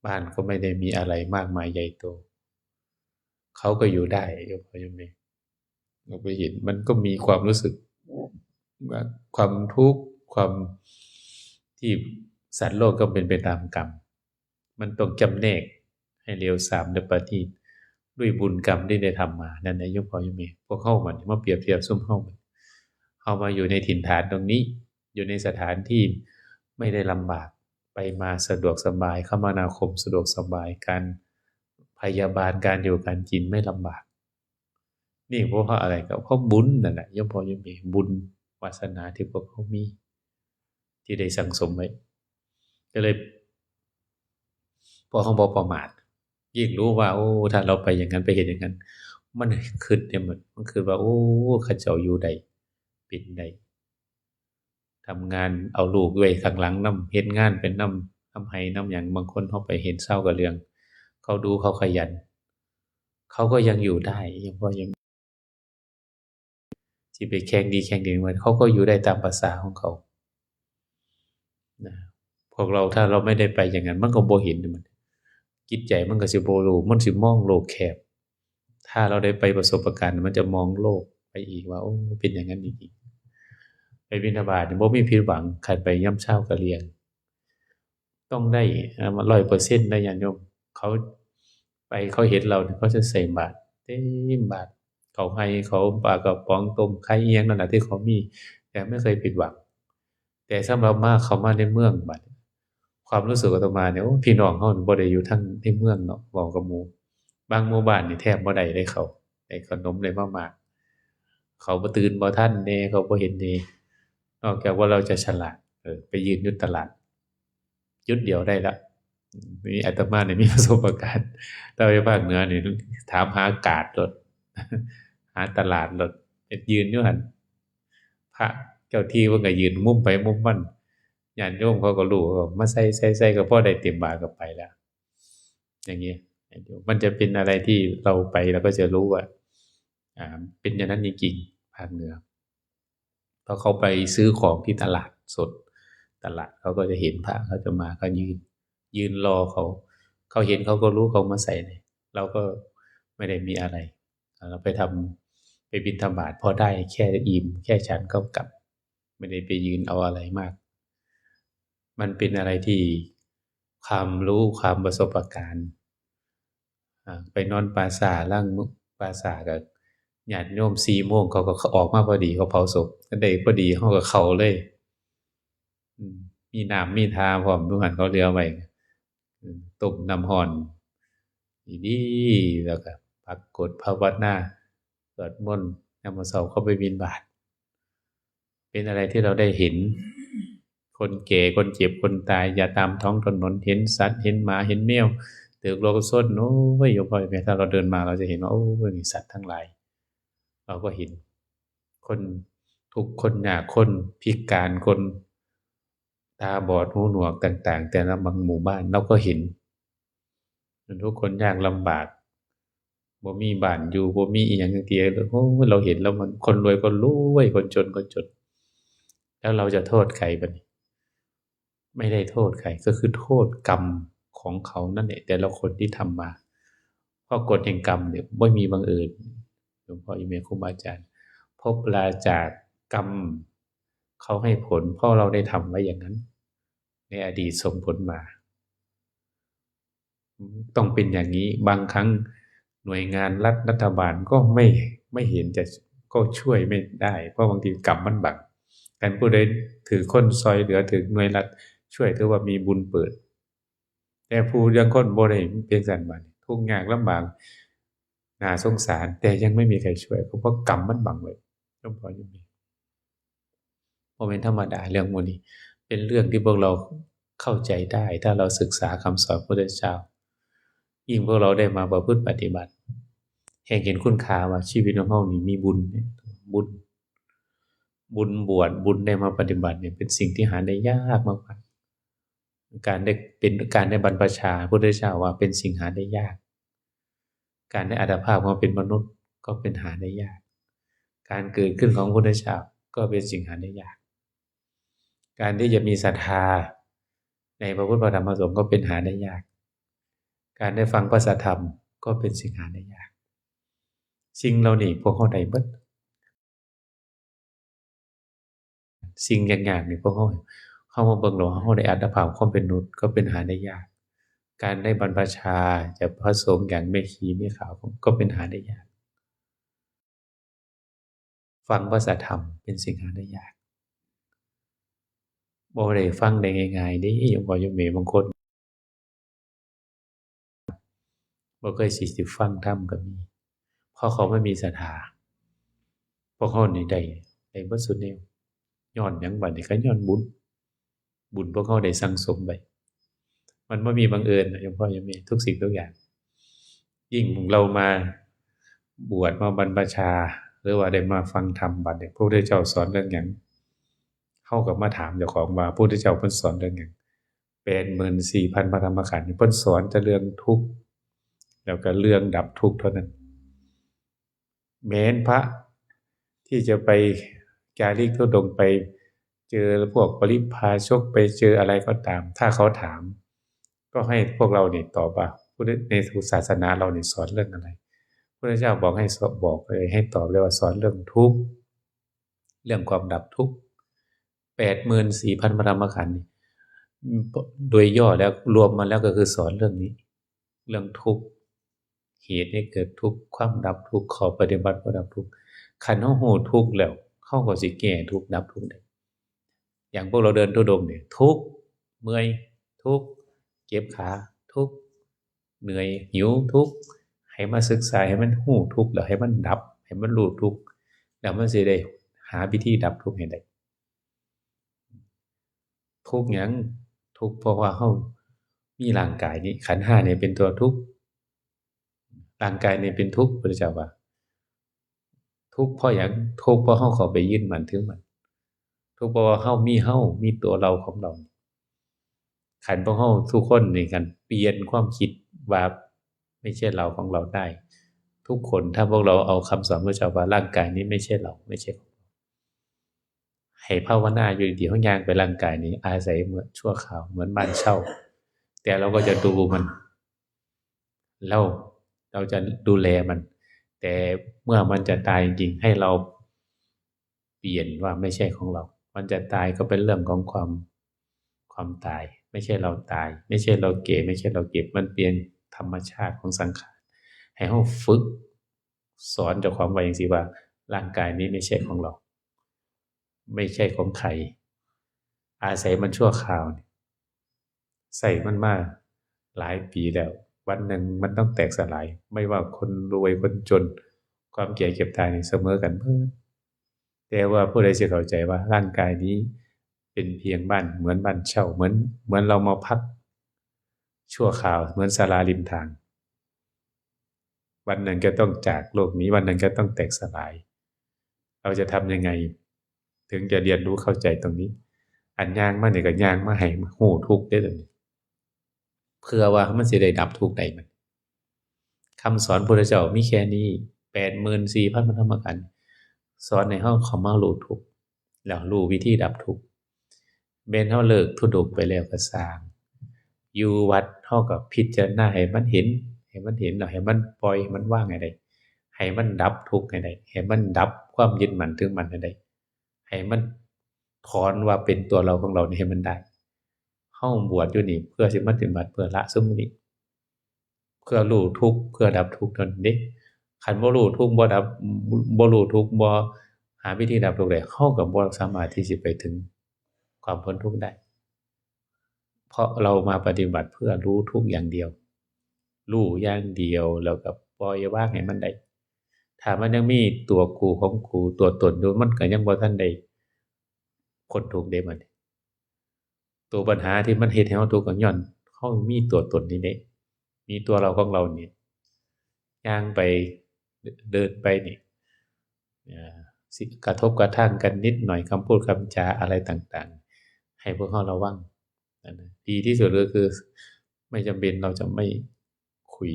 บ้านก็ไม่ได้มีอะไรมากมายใหญ่โต เขาก็อยู่ได้ โยมพ่อโยมแม่ เราไปเห็น มันก็มีความรู้สึกว่าความทุกข์ ความที่สัตว์โลกก็เป็นไปตามกรรม มันต้องจำแนกให้เลวทรามและประณีต ด้วยบุญกรรมที่ได้ทำมา นั่นแหละ โยมพ่อโยมแม่ พวกเฮามันมาเปรียบเทียบซุมเฮามัน เฮามาอยู่ในถิ่นฐานตรงนี้ อยู่ในสถานที่ไม่ได้ลำบาก ไปมาสะดวกสบาย คมนาคมสะดวกสบาย การพยาบาล การอยู่การกินไม่ลำบาก นี่เพราะ เพราะอะไร ก็เพราะบุญนั่นแหละ โยมพ่อโยมแม่ บุญวาสนาที่พวกเฮามี ที่ได้สั่งสมไว้ ก็เลย พอเฮาบ่ประมาท ยิ่งรู้ว่า โอ้ ถ้าเราไปอย่างนั้น ไปเฮ็ดอย่างนั้น มันคิดเนี่ย มัน มันคิดว่า โอ้ เขาเจ้าอยู่ได้ เป็นได้ ทำงานเอาลูกไว้ข้างหลังนำ เฮ็ดงานไปนำ ำไฮ่นำหยัง บางคนเฮาไปเห็นชาวกะเหรี่ยง เขาดู เขาขยัน เขาก็ยังอยู่ได้ ยังพอยัง สิไปแข่งดีแข่งดีมัน เขาก็อยู่ได้ตามภาษาของเขา นะ พวกเราถ้าเราไม่ได้ไปอย่างนั้น มันก็บ่เห็นมัน จิตใจมันก็สิบ่รู้ มันสิมองโลกแคบ ถ้าเราได้ไปประสบการณ์ มันจะมองโลกไปอีกว่า โอ้ เป็นอย่างนั้นจริงๆ ไปบิณฑบาตนี่บ่มีผิดหวัง คันไปยามชาวกะเหรี่ยง ต้องได้ เอ่อ ร้อยเปอร์เซ็นต์ นะญาติโยม เขาไป เขาเห็นเราเนี่ย เขาจะใส่บาตรเต็มบาตร เขาไฮ่ เขาปลากระป๋อง ต้มไข่ อิหยังนั่นน่ะที่เขามี แต่ไม่เคยผิดหวัง แต่สำหรับมา เขามาในเมืองบัด ความรู้สึกอาตมาเนี่ย โอ้ พี่น้องเฮานี่บ่ได้อยู่ทางในเมืองเนาะ เว้ากับหมู่ บางหมู่บ้านนี่แทบบ่ได้เลยเขา ได้ขนมได้มาม่า เขาบ่ตื่นบ่ทันแน่ เขาบ่เห็นแน่ นอกจากว่าเราจะฉลาด เออ ไปยืนอยู่ตลาด จุดเดียวได้ละ นี่อาตมาเนี่ยมีประสบการณ์ แต่ว่าภาคเหนือนี่ถามหากาดโลด หาตลาดโลด ไปยืนอยู่หั่น พระเจ้าที่เพิ่นก็ยืนมุมไผมุมมัน ญาติโยมเขาก็รู้ เขาก็มาใส่ ใส่ ใส่ ก็พอได้เต็มบาตรก็ไปแล้ว อย่างเงี้ย มันจะเป็นอะไรที่เราไปเราก็จะรู้ว่า อ่า เป็นอย่างนั้นจริงๆ ภาคเหนือ เพราะเขาไปซื้อของที่ตลาดสด ตลาด เขาก็จะเห็นพระ เขาจะมา เขายืน ยืนรอเขา เขาเห็นเขาก็รู้ เขามาใส่เลย เราก็ไม่ได้มีอะไร เราไปทำ ไปบิณฑบาตพอได้แค่อิ่ม แค่ฉันก็กลับ ไม่ได้ไปยืนเอาอะไรมาก มันเป็นอะไรที่ความรู้ ความประสบการณ์ อ่า ไปนอนป่าช้า ลางป่าช้าก็ญาติโยม สี่โมงเขาก็ออกมาพอดี เขาเผาศพ ก็ได้พอดี เฮาก็เข้าเลย อืม มีน้ำมีท่าพร้อม อยู่หั่นเขาเหลือไว้ อืม ต้มน้ำร้อนดีๆ แล้วก็ปักกรดภาวนา สวดมนต์ ยามมื้อเช้าเขาไปบิณฑบาต เป็นอะไรที่เราได้เห็น คนแก่ คนเจ็บ คนตาย ยามตามท้องถนน เห็นสัตว์ เห็นหมา เห็นแมว ถูกรถชน โอ้ย โยมพ่อโยมแม่ ถ้าเราเดินมา เราจะเห็นว่า โอ้ย มีสัตว์ทั้งหลาย เราก็เห็น คนทุกข์ คนยาก คนพิการ คนตาบอด หูหนวกต่างๆ แต่ละบางหมู่บ้าน เราก็เห็น คนทุกข์ คนยากลำบาก บ่มีบ้านอยู่ บ่มีอิหยังจักเทื่อ โอ้ย เราเห็นแล้วมัน คนรวยก็รวย คนจนก็จน แล้วเราจะโทษใครบัดนี้ ไม่ได้โทษใคร ก็คือโทษกรรมของเขานั่นแหละ แต่ละคนที่ทำมา เพราะกฎแห่งกรรมเนี่ยไม่มีบังเอิญ หลวงพ่ออีเมลครูบาอาจารย์ ภพราจากกรรม เขาให้ผล เพราะเราได้ทำไว้อย่างนั้น ในอดีตส่งผลมา ต้องเป็นอย่างนี้ บางครั้งหน่วยงานรัฐ รัฐบาลก็ไม่ ไม่เห็นจะ ก็ช่วยไม่ได้ เพราะบางทีกรรมมันบัง คันผู้ใดถือคนซอยเหลือ ถือหน่วยรัฐช่วย ถือว่ามีบุญเปิด แต่ผู้ลางคนบ่ได้เป็นจั่งซั้น บัดนี้ทุกข์ยากลำบาก น่าสงสาร แต่ยังไม่มีใครช่วย เพราะกรรมมันบังไว้ หลวงพ่ออยู่นี่ บ่แม่นธรรมดา เรื่องหมู่นี้ เป็นเรื่องที่พวกเราเข้าใจได้ ถ้าเราศึกษาคำสอนพระพุทธเจ้า ยิ่งพวกเราได้มาประพฤติปฏิบัติ แฮ่งเห็นคุณค่าว่าชีวิตของเรานี่มีบุญเนี่ย บุญ บุญบวช บุญได้มาปฏิบัติเนี่ย เป็นสิ่งที่หาได้ยากมากๆ การได้เป็น การได้บรรพชา พระพุทธเจ้าว่าเป็นสิ่งหาได้ยาก การได้อัตภาพความเป็นมนุษย์ก็เป็นหาได้ยาก การเกิดขึ้นของพระพุทธเจ้าก็เป็นสิ่งหาได้ยาก การที่จะมีศรัทธาในพระพุทธพระธรรมพระสงฆ์ก็เป็นหาได้ยาก การได้ฟังพระสัทธรรมก็เป็นสิ่งหาได้ยาก สิ่งเหล่านี้พวกเราได้เบิด สิ่งยากๆ นี่พวกเรา เข้ามาเบิ่งแล้ว เราได้อัตภาพความเป็นมนุษย์ก็เป็นหาได้ยาก การได้บรรพชาจากพระสงฆ์อย่างแม่ชีแม่ขาวก็เป็นหาได้ยาก ฟังพระสัทธรรมเป็นสิ่งหาได้ยาก บ่ได้ฟังได้ง่ายๆ เด้ โยมพ่อโยมแม่บางคน บ่เคยสิ สิฟังธรรมก็มี เพราะเขาไม่มีศรัทธา พวกเรานี่ได้ ได้เบิดซุแนว ย้อนหยังบัดนี้ ก็ย้อนบุญ บุญพวกเราได้สั่งสมไว้ มันบ่มีบังเอิญนะ โยมพ่อโยมแม่ ทุกสิ่งทุกอย่าง ยิ่งเรามาบวช มาบรรพชา หรือว่าได้มาฟังธรรมบัดนี้ พระพุทธเจ้าสอนเรื่องหยัง เราก็มาถามเจ้าของว่า พระพุทธเจ้าเพิ่นสอนเรื่องหยัง แป แปดหมื่นสี่พันพระธรรมขันธ์นี่เพิ่นสอนแต่เรื่องทุกข์ แล้วก็เรื่องดับทุกข์เท่านั้น แม้นพระที่จะไปจาริกธุดงค์ไปเจอพวกปริพาชก ไปเจออะไรก็ตาม ถ้าเขาถาม ก็ให้พวกเรานี่ตอบว่า พุทธ ในศาสนาเรานี่สอนเรื่องอะไร พระพุทธเจ้าบอกให้สอน บอกเลย ให้ตอบเลยว่าสอนเรื่องทุกข์ เรื่องความดับทุกข์ แปดหมื่นสี่พันพระธรรมขันธ์นี่ โดยย่อแล้วรวมมาแล้วก็คือสอนเรื่องนี้ เรื่องทุกข์ เหตุให้เกิดทุกข์ ความดับทุกข์ ข้อปฏิบัติเพื่อดับทุกข์ คันเฮาฮู้ทุกข์แล้ว เฮาก็สิแก้ทุกข์ดับทุกข์ได้ อย่างพวกเราเดินธุดงค์เนี่ย ทุกข์ เมื่อย ทุกข์ เจ็บขา ทุกข์ เหนื่อย หิว ทุกข์ ให้มาศึกษา ให้มันฮู้ทุกข์ แล้วให้มันดับ ให้มันรู้ทุกข์ แล้วมันสิได้หาวิธีดับทุกข์ให้ได้ ทุกข์หยัง ทุกข์เพราะว่าเฮามีร่างกายนี้ ขันธ์ห้านี่เป็นตัวทุกข์ ร่างกายนี่เป็นทุกข์ พระพุทธเจ้าว่า ทุกข์เพราะหยัง ทุกข์เพราะเฮาเข้าไปยึดมั่นถือมั่น ทุกข์เพราะว่าเฮามีเฮา มีตัวเราของเรา คันพวกเฮาทุกคนนี่กันเปลี่ยนความคิดว่าไม่ใช่เราของเราได้ ทุกคน ถ้าพวกเราเอาคำสอนพระเจ้าว่าร่างกายนี้ไม่ใช่เรา ไม่ใช่ของเรา ให้ภาวนาอยู่ดีๆ เฮาย่างไป ร่างกายนี้อาศัยเหมือนชั่วคราว เหมือนบ้านเช่า แต่เราก็จะดูมัน เรา เราจะดูแลมัน แต่เมื่อมันจะตายจริงๆ ให้เราเปลี่ยนว่าไม่ใช่ของเรา มันจะตายก็เป็นเรื่องของความ ความตาย ไม่ใช่เราตาย ไม่ใช่เราแก่ ไม่ใช่เราเจ็บ มันเปลี่ยนธรรมชาติของสังขาร ให้เฮาฝึกสอนเจ้าของไว้จังซี่ว่า ร่างกายนี้ไม่ใช่ของเรา ไม่ใช่ของใคร อาศัยมันชั่วคราวนี่ ใช้มันมาหลายปีแล้ว วันหนึ่งมันต้องแตกสลาย ไม่ว่าคนรวยคนจน ความแก่เจ็บตายนี่เสมอกันเบิด แต่ว่าผู้ใดสิเข้าใจว่าร่างกายนี้เป็นเพียงบ้าน เหมือนบ้านเช่า เหมือน เหมือนเรามาพักชั่วคราว เหมือนศาลาริมทาง วันหนึ่งก็ต้องจากโลกนี้ วันหนึ่งก็ต้องแตกสลาย เราจะทำยังไง ถึงจะเรียนรู้เข้าใจตรงนี้ อันย่างมานี่ก็ย่างมาให้ฮู้ทุกข์เด้อ เพื่อว่ามันสิได้ดับทุกข์ได้มัน คำสอนพระพุทธเจ้ามีแค่นี้ แปดหมื่นสี่พันพระธรรมขันธ์ สอนให้เฮาเข้ามารู้ทุกข์ แล้วรู้วิธีดับทุกข์ แม้นเฮาเลิกธุดงค์ไปแล้วก็ซ่าง อยู่วัดเฮาก็พิจารณาให้มันเห็น ให้มันเห็นแล้วให้มันปล่อย ให้มันวางให้ได้ ให้มันดับทุกข์ให้ได้ ให้มันดับความยึดมั่นถือมั่นให้ได้ ให้มันถอนว่าเป็นตัวเราของเรานี่ให้มันได้ เฮาบวชอยู่นี่เพื่อสิมาปฏิบัติเพื่อละซุมนี้ เพื่อรู้ทุกข์ เพื่อดับทุกข์เท่านั้นเด้ คันบ่รู้ทุกข์ บ่ดับ บ่รู้ทุกข์ บ่หาวิธีดับทุกข์ได้ เฮาก็บ่สามารถที่สิไปถึงความพ้นทุกข์ได้ เพราะเรามาปฏิบัติเพื่อรู้ทุกข์อย่างเดียว รู้อย่างเดียว แล้วก็ปล่อยวางให้มันได้ ถ้ามันยังมีตัวกูของกู ตัวตนอยู่ มันก็ยังบ่ทันได้พ้นทุกข์เด้บัดนี้ ตัวปัญหาที่มันเฮ็ดให้เฮาทุกข์ก็ย้อนเฮามีตัวตนนี่เด้ มีตัวเราของเรานี่ ย่างไป เดินไปนี่ เอ่อ สิกระทบกระทั่งกันนิดหน่อย คำพูดคำจาอะไรต่างๆ ให้พวกเฮาระวัง นั่นนะ ดีที่สุดก็คือ ไม่จำเป็นเราจะไม่คุย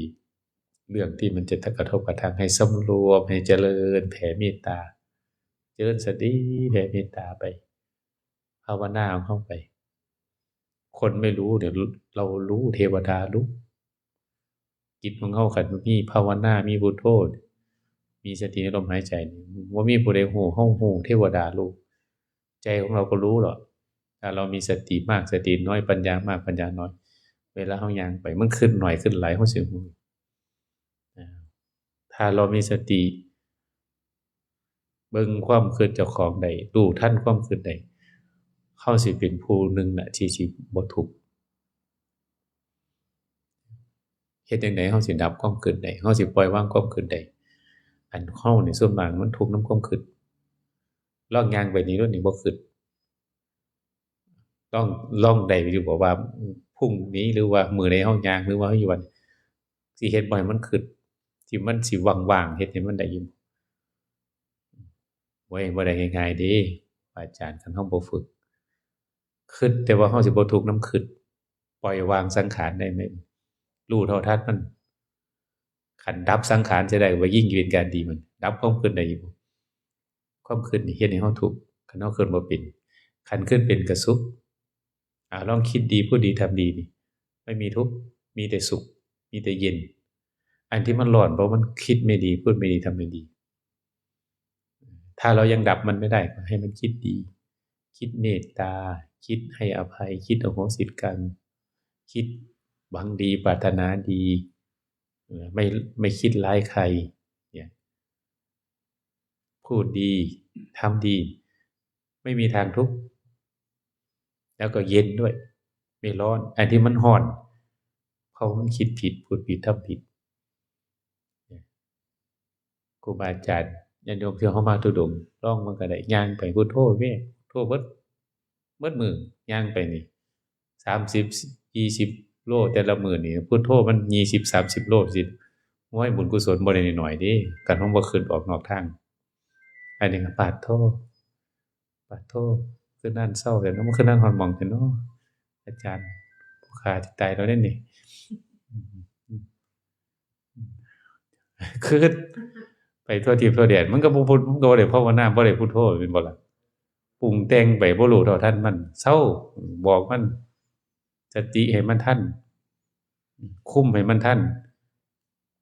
เรื่องที่มันจะกระทบกระทั่ง ให้สำรวม ให้เจริญแผ่เมตตา เจริญสติ แผ่เมตตาไป ภาวนาของเฮาไป คนไม่รู้ เดี๋ยวเรารู้ เทวดารู้ จิตของเฮาคันมีภาวนา มีพุทโธ มีสติในลมหายใจนี่ บ่มีผู้ใดฮู้ เฮาฮู้ เทวดารู้ ใจของเราก็รู้หรอก ถ้าเรามีสติมาก สติน้อย ปัญญามาก ปัญญาน้อย เวลาเฮาย่างไป มันคิดน้อยคิดหลาย เฮาสิฮู้ อ่า ถ้าเรามีสติ เบิ่งความคิดเจ้าของได้ รู้ทันความคิดได้ เฮาสิเป็นผู้หนึ่งน่ะที่สิบ่ทุกข์ เฮ็ดจั่งใดเฮาสิดับความคิดได้ เฮาสิปล่อยวางความคิดได้ อันเฮานี่ส่วนมากมันทุกข์นำความคิด ลองย่างไปนี่โลดนี่บ่คิด ลอง ลองได้อยู่บ่ว่าพรุ่งนี้หรือว่ามื้อใดเฮาย่าง หรือว่าเฮาอยู่วัด สิเฮ็ดบ่ให้มันคิด ที่มันสิว่างๆ เฮ็ดให้มันได้อยู่ โอ้ย บ่ได้ง่ายๆเด้ อาจารย์ คันเฮาบ่ฝึก คิดแต่ว่าเฮาสิบ่ทุกข์นำคิด ปล่อยวางสังขารได้ไหม รู้เท่าทันมัน คันดับสังขารเสียได้ ว่ายิ่งเป็นการดีมัน ดับความคิดได้อยู่ ความคิดนี่เฮ็ดให้เฮาทุกข์ คันเฮาคิดบ่เป็น คันคิดเป็นก็สุข อ่า ลองคิดดี พูดดี ทำดีนี่ ไม่มีทุกข์ มีแต่สุข มีแต่เย็น อันที่มันร้อน เพราะมันคิดไม่ดี พูดไม่ดี ทำไม่ดี ถ้าเรายังดับมันไม่ได้ ก็ให้มันคิดดี คิดเมตตา คิดให้อภัย คิดอโหสิกรรม คิดหวังดี ปรารถนาดี เอ่อ ไม่ ไม่คิดร้ายใคร เนี่ย พูดดี ทำดี ไม่มีทางทุกข์ แล้วก็เย็นด้วย ไม่ร้อน อันที่มันร้อน เพราะมันคิดผิด พูดผิด ทำผิด ครูบาอาจารย์ ญาติโยมที่เขามาธุดงค์ ลองมันก็ได้ ย่างไป พุทโธแม่ พุทโธเบิด เบิดมื้อ ย่างไปนี่ สามสิบ ยี่สิบ โล แต่ละมื้อนี่ พุทโธมัน ยี่สิบ สามสิบ โลสิ โอ้ย บุญกุศลบ่ได้น้อยๆเด้ คันเฮาบ่คิดออกนอกทาง อันนี้ก็ปาดโธ ปาดโธ คือนั่นเศร้าแต่เนาะ มันคือนั่นฮอดหม่องแต่เนาะ อาจารย์ ผู้ข้าสิตายแล้วเด้นี่ คือไปทั่วทิพย์ทั่วแดน มันก็บ่พุท มันก็บ่ได้ภาวนา บ่ได้พุทโธ แม่นบ่ล่ะ ปรุงแต่งไป บ่รู้เท่าทันมัน เซา บอกมัน สติให้มันทัน คุมให้มันทัน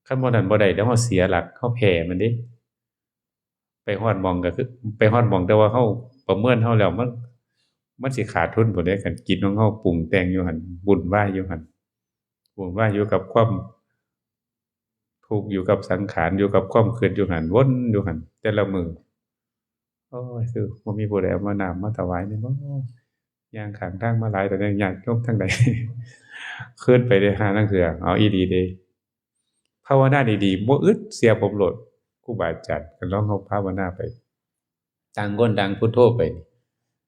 คันบ่นั้นบ่ได้ เดี๋ยวเฮาเสียหลัก เฮาแพ้มันเด้ ไปฮอดหม่องก็คือ ไปฮอดหม่อง แต่ว่าเฮาประเมินเฮาแล้ว มัน มันสิขาดทุนพู้นเด้ คันจิตของเฮาปรุงแต่งอยู่หั่น วุ่นวายอยู่หั่น วุ่นวายอยู่กับความทุกข์ อยู่กับสังขาร อยู่กับความคิดอยู่หั่น วนอยู่หั่น แต่ละมื้อ โอ้ย คือบ่มีผู้ใดเอามาน้ำมาถวายนี่บ่ ย่างข้างทางมาหลาย แต่ยังญาติโยมทางใด คิดไปได้หาลางเทื่อ เอาอีหลีเด้ ภาวนาดีๆ บ่อึด เชื่อผมโลด ครูบาอาจารย์ ก็ลองเฮาภาวนาไป ต่างคนต่างพุทโธไป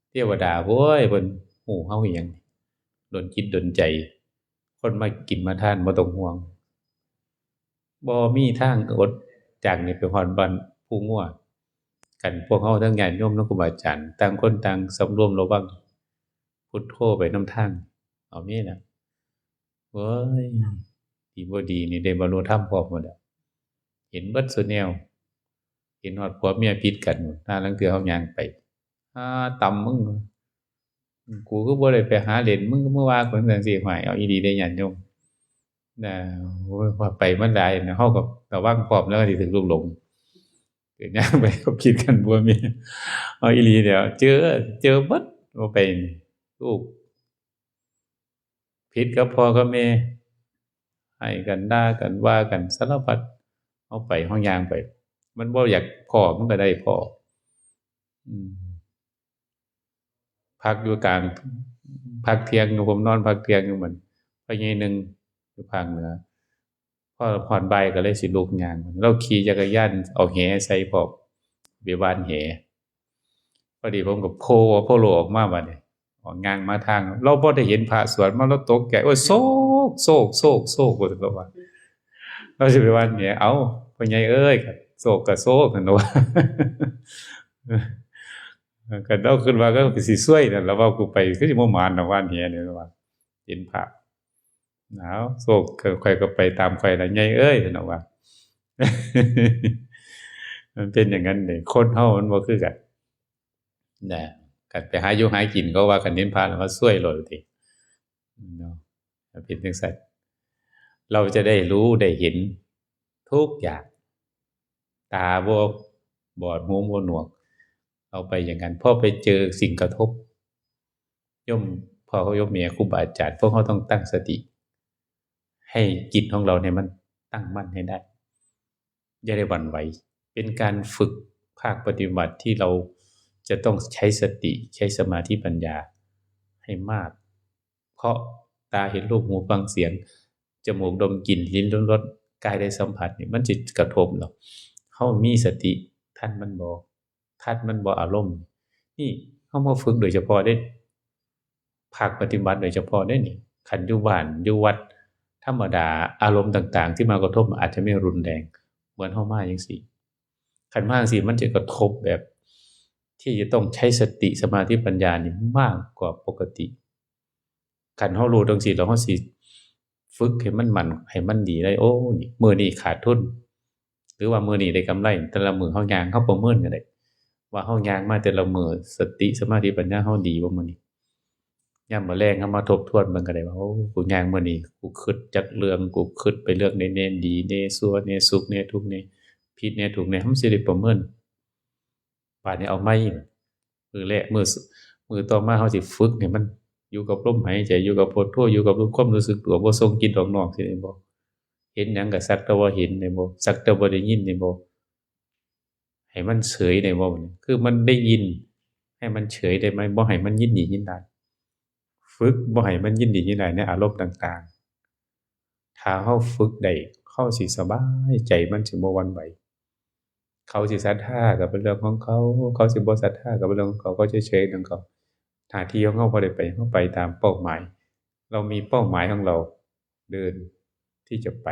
เทวดา โอ้ย เพิ่นฮู้เฮาอีหยัง ดลจิตดลใจ คนมากินมาทานบ่ต้องห่วง บ่มีทางอด จากนี้ไปฮอดบ้านภูงัว กันพวกเฮาทั้งญาติโยม ทั้งครูบาอาจารย์ ต่างคนต่างสำรวมระวัง พุทโธไปนำทาง เอานี่ล่ะ โอ้ย ดีบ่ดีนี่ได้บรรลุธรรมพร้อมหมดแล้ว เห็นเบิดซุแนว เห็นฮอดผัวเมียผิดกัน หน้าลางเทื่อเฮาย่างไป "อ่า ต่ำมึง กูคือบ่ได้ไปหาเล่น มึงคือมาว่ากูจั่งซี้" ห้วย เอาอีหลีเด้ญาติโยม นะ โอ้ย ว่าไปมันหลายนะ เฮาก็ระวังพร้อม แล้วก็สิถืกลูกหลง เกิดย่างไปก็ผิดกันผัวเมีย เอาอีหลีเด้อ เจอ เจอเบิด ว่าไปนี่ ลูก ผิดกับพ่อกับแม่ ให้กัน ด่ากัน ว่ากัน สารพัด เอาไป เฮาย่างไป มันบ่อยากพ้อ มันก็ได้พ้อ อืม พักอยู่กลาง พักเที่ยงอยู่ ผมนอนพักเที่ยงอยู่ มัน พ่อใหญ่หนึ่งอยู่ภาคเหนือ พอฮอดบ่ายก็เลยสิลุกย่าง ลาวขี่จักรยานเอาแหใส่พร้อม ไปหว่านแห พอดีผมก็โผล่ โผล่ออกมาบัดนี้ ออกย่างมาทาง ลาวบ่ได้เห็นพระสวดมา ลาวตกใจ "โอ้ย โศก โศก โศก โศก" ว่าซั่น ลาวสิไปหว่านแห "เอ้า พ่อใหญ่เอ้ย โศกก็โศก" ซั่นว่า ก็ลาวคิดว่าก็สิซวยนั่นล่ะ ว่ากูไปคือสิบ่หมานดอกหว่านแหนี่ ลาวว่า เห็นพระ "เอา โศก ข้อยก็ไปตามข้อยล่ะ ใหญ่เอ้ย" ซั่นว่า มันเป็นอย่างนั้นเด้ คนเฮามันบ่คือกัน นะ คันไปหาอยู่หากิน เขาว่าคันเห็นพระแล้วมาซวยโลดติ เนาะ มันเป็นจั่งซั้น เราจะได้รู้ได้เห็นทุกอย่าง ตาบ่บอด หูบ่หนวก เอาไปอย่างนั้น พอไปเจอสิ่งกระทบ โยมพ่อ โยมแม่ ครูบาอาจารย์ พวกเราต้องตั้งสติ ให้จิตของเราเนี่ยมันตั้งมั่นให้ได้ อย่าได้หวั่นไหว เป็นการฝึกภาคปฏิบัติที่เราจะต้องใช้สติ ใช้สมาธิปัญญาให้มาก เพราะตาเห็นรูป หูฟังเสียง จมูกดมกลิ่น ลิ้นลิ้มรส กายได้สัมผัสนี่ มันจะกระทบเรา เฮามีสติทันมันบ่ ทันมันบ่อารมณ์ นี่เฮามาฝึกโดยเฉพาะเด้ ภาคปฏิบัติโดยเฉพาะเด้นี่ คันอยู่บ้านอยู่วัดธรรมดา อารมณ์ต่างๆ ที่มากระทบมันอาจจะไม่รุนแรง เหมือนเฮามาจั่งซี้ คันมาจั่งซี้ มันจะกระทบแบบ ที่จะต้องใช้สติสมาธิปัญญานี่มากกว่าปกติ คันเฮารู้จั่งซี้แล้วเฮาสิฝึกให้มันมั่น ให้มันดีได้ โอ้ นี่ มื้อนี้ขาดทุน หรือว่ามื้อนี้ได้กำไร แต่ละมื้อเฮาย่าง เฮาประเมินก็ได้ ว่าเฮาย่างมาแต่ละมื้อ สติ สมาธิ ปัญญาเฮาดีบ่มื้อนี้ ยามมื้อแลงเฮามาทบทวนเบิ่งก็ได้ว่า โอ้ กูย่างมื้อนี้ กูคิดจักเรื่อง กูคิดไปเรื่องใดแหน่ ดีแหน่ ชั่วแหน่ สุขแหน่ ทุกข์แหน่ ผิดแหน่ ถูกแหน่ เฮาสิได้ประเมิน บาดนี้เอาใหม่ มื้อแรก มื้อ มื้อต่อมาเฮาสิฝึกให้มันอยู่กับลมหายใจ อยู่กับพุทโธ อยู่กับความรู้สึกตัว บ่ส่งจิตออกนอก ซี้ได้บ่ เห็นหยังก็สักแต่ว่าเห็นได้บ่ สักแต่ว่าได้ยินได้บ่ ให้มันเฉยได้บ่ คือมันได้ยิน ให้มันเฉยได้ไหม บ่ให้มันยินดียินร้าย ฝึกบ่ให้มันยินดียินร้ายในอารมณ์ต่างๆ ถ้าเฮาฝึกได้ เฮาสิสบายใจ มันสิบ่หวั่นไหว เขาสิศรัทธาก็เป็นเรื่องของเขา เขาสิบ่ศรัทธาก็เป็นเรื่องของเขา เขาเฉยๆ เรื่องเขา หน้าที่ของเฮาบ่ได้ไป เฮาไปตามเป้าหมาย เรามีเป้าหมายของเรา เดินที่จะไป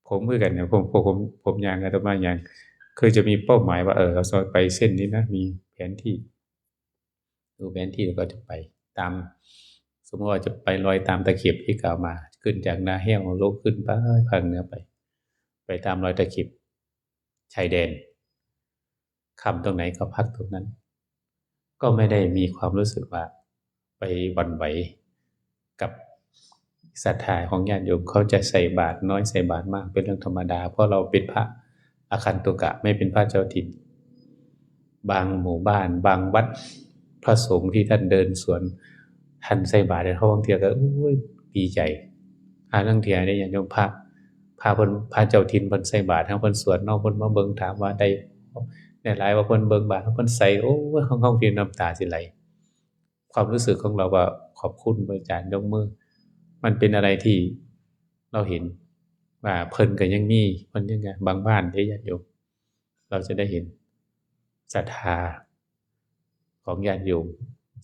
ผมคือกันเนี่ย ผม ผม ผม ผมย่าง อาตมาย่าง คือจะมีเป้าหมายว่า เออ เราจะไปเส้นนี้นะ มีแผนที่ ดูแผนที่แล้วก็จะไปตาม สมมติว่าจะไปรอยตามตะเข็บที่กล่าวมา ขึ้นจากนาแห้วลงขึ้นไปภาคเหนือไป ไปตามรอยตะเข็บชายแดน ค่ำตรงไหนก็พักตรงนั้น ก็ไม่ได้มีความรู้สึกว่าไปหวั่นไหวกับศรัทธาของญาติโยม เขาจะใส่บาตรน้อยใส่บาตรมากเป็นเรื่องธรรมดา เพราะเราเป็นพระอาคันตุกะ ไม่เป็นพระเจ้าถิ่น บางหมู่บ้าน บางวัด พระสงฆ์ที่ท่านเดินสวน ท่านใส่บาตรให้เฮา บางเทื่อก็ โอ้ย ดีใจ หาลางเทื่อเนี่ย ญาติโยม พระ พระเพิ่น พระเจ้าถิ่นเพิ่นใส่บาตรให้เฮา เพิ่นสวดเนาะ เพิ่นมาเบิ่งถามว่าได้ ได้หลายบ่ เพิ่นเบิ่งบาตรเฮา เพิ่นใส่ โอ้ย เฮา เฮาเห็นน้ำตาสิไหล ความรู้สึกของเราว่าขอบคุณพระอาจารย์ ยกมือ มันเป็นอะไรที่เราเห็นว่าเพิ่นก็ยังมี เพิ่นยัง บางบ้านเด้ ญาติโยม เราจะได้เห็นศรัทธาของญาติโยม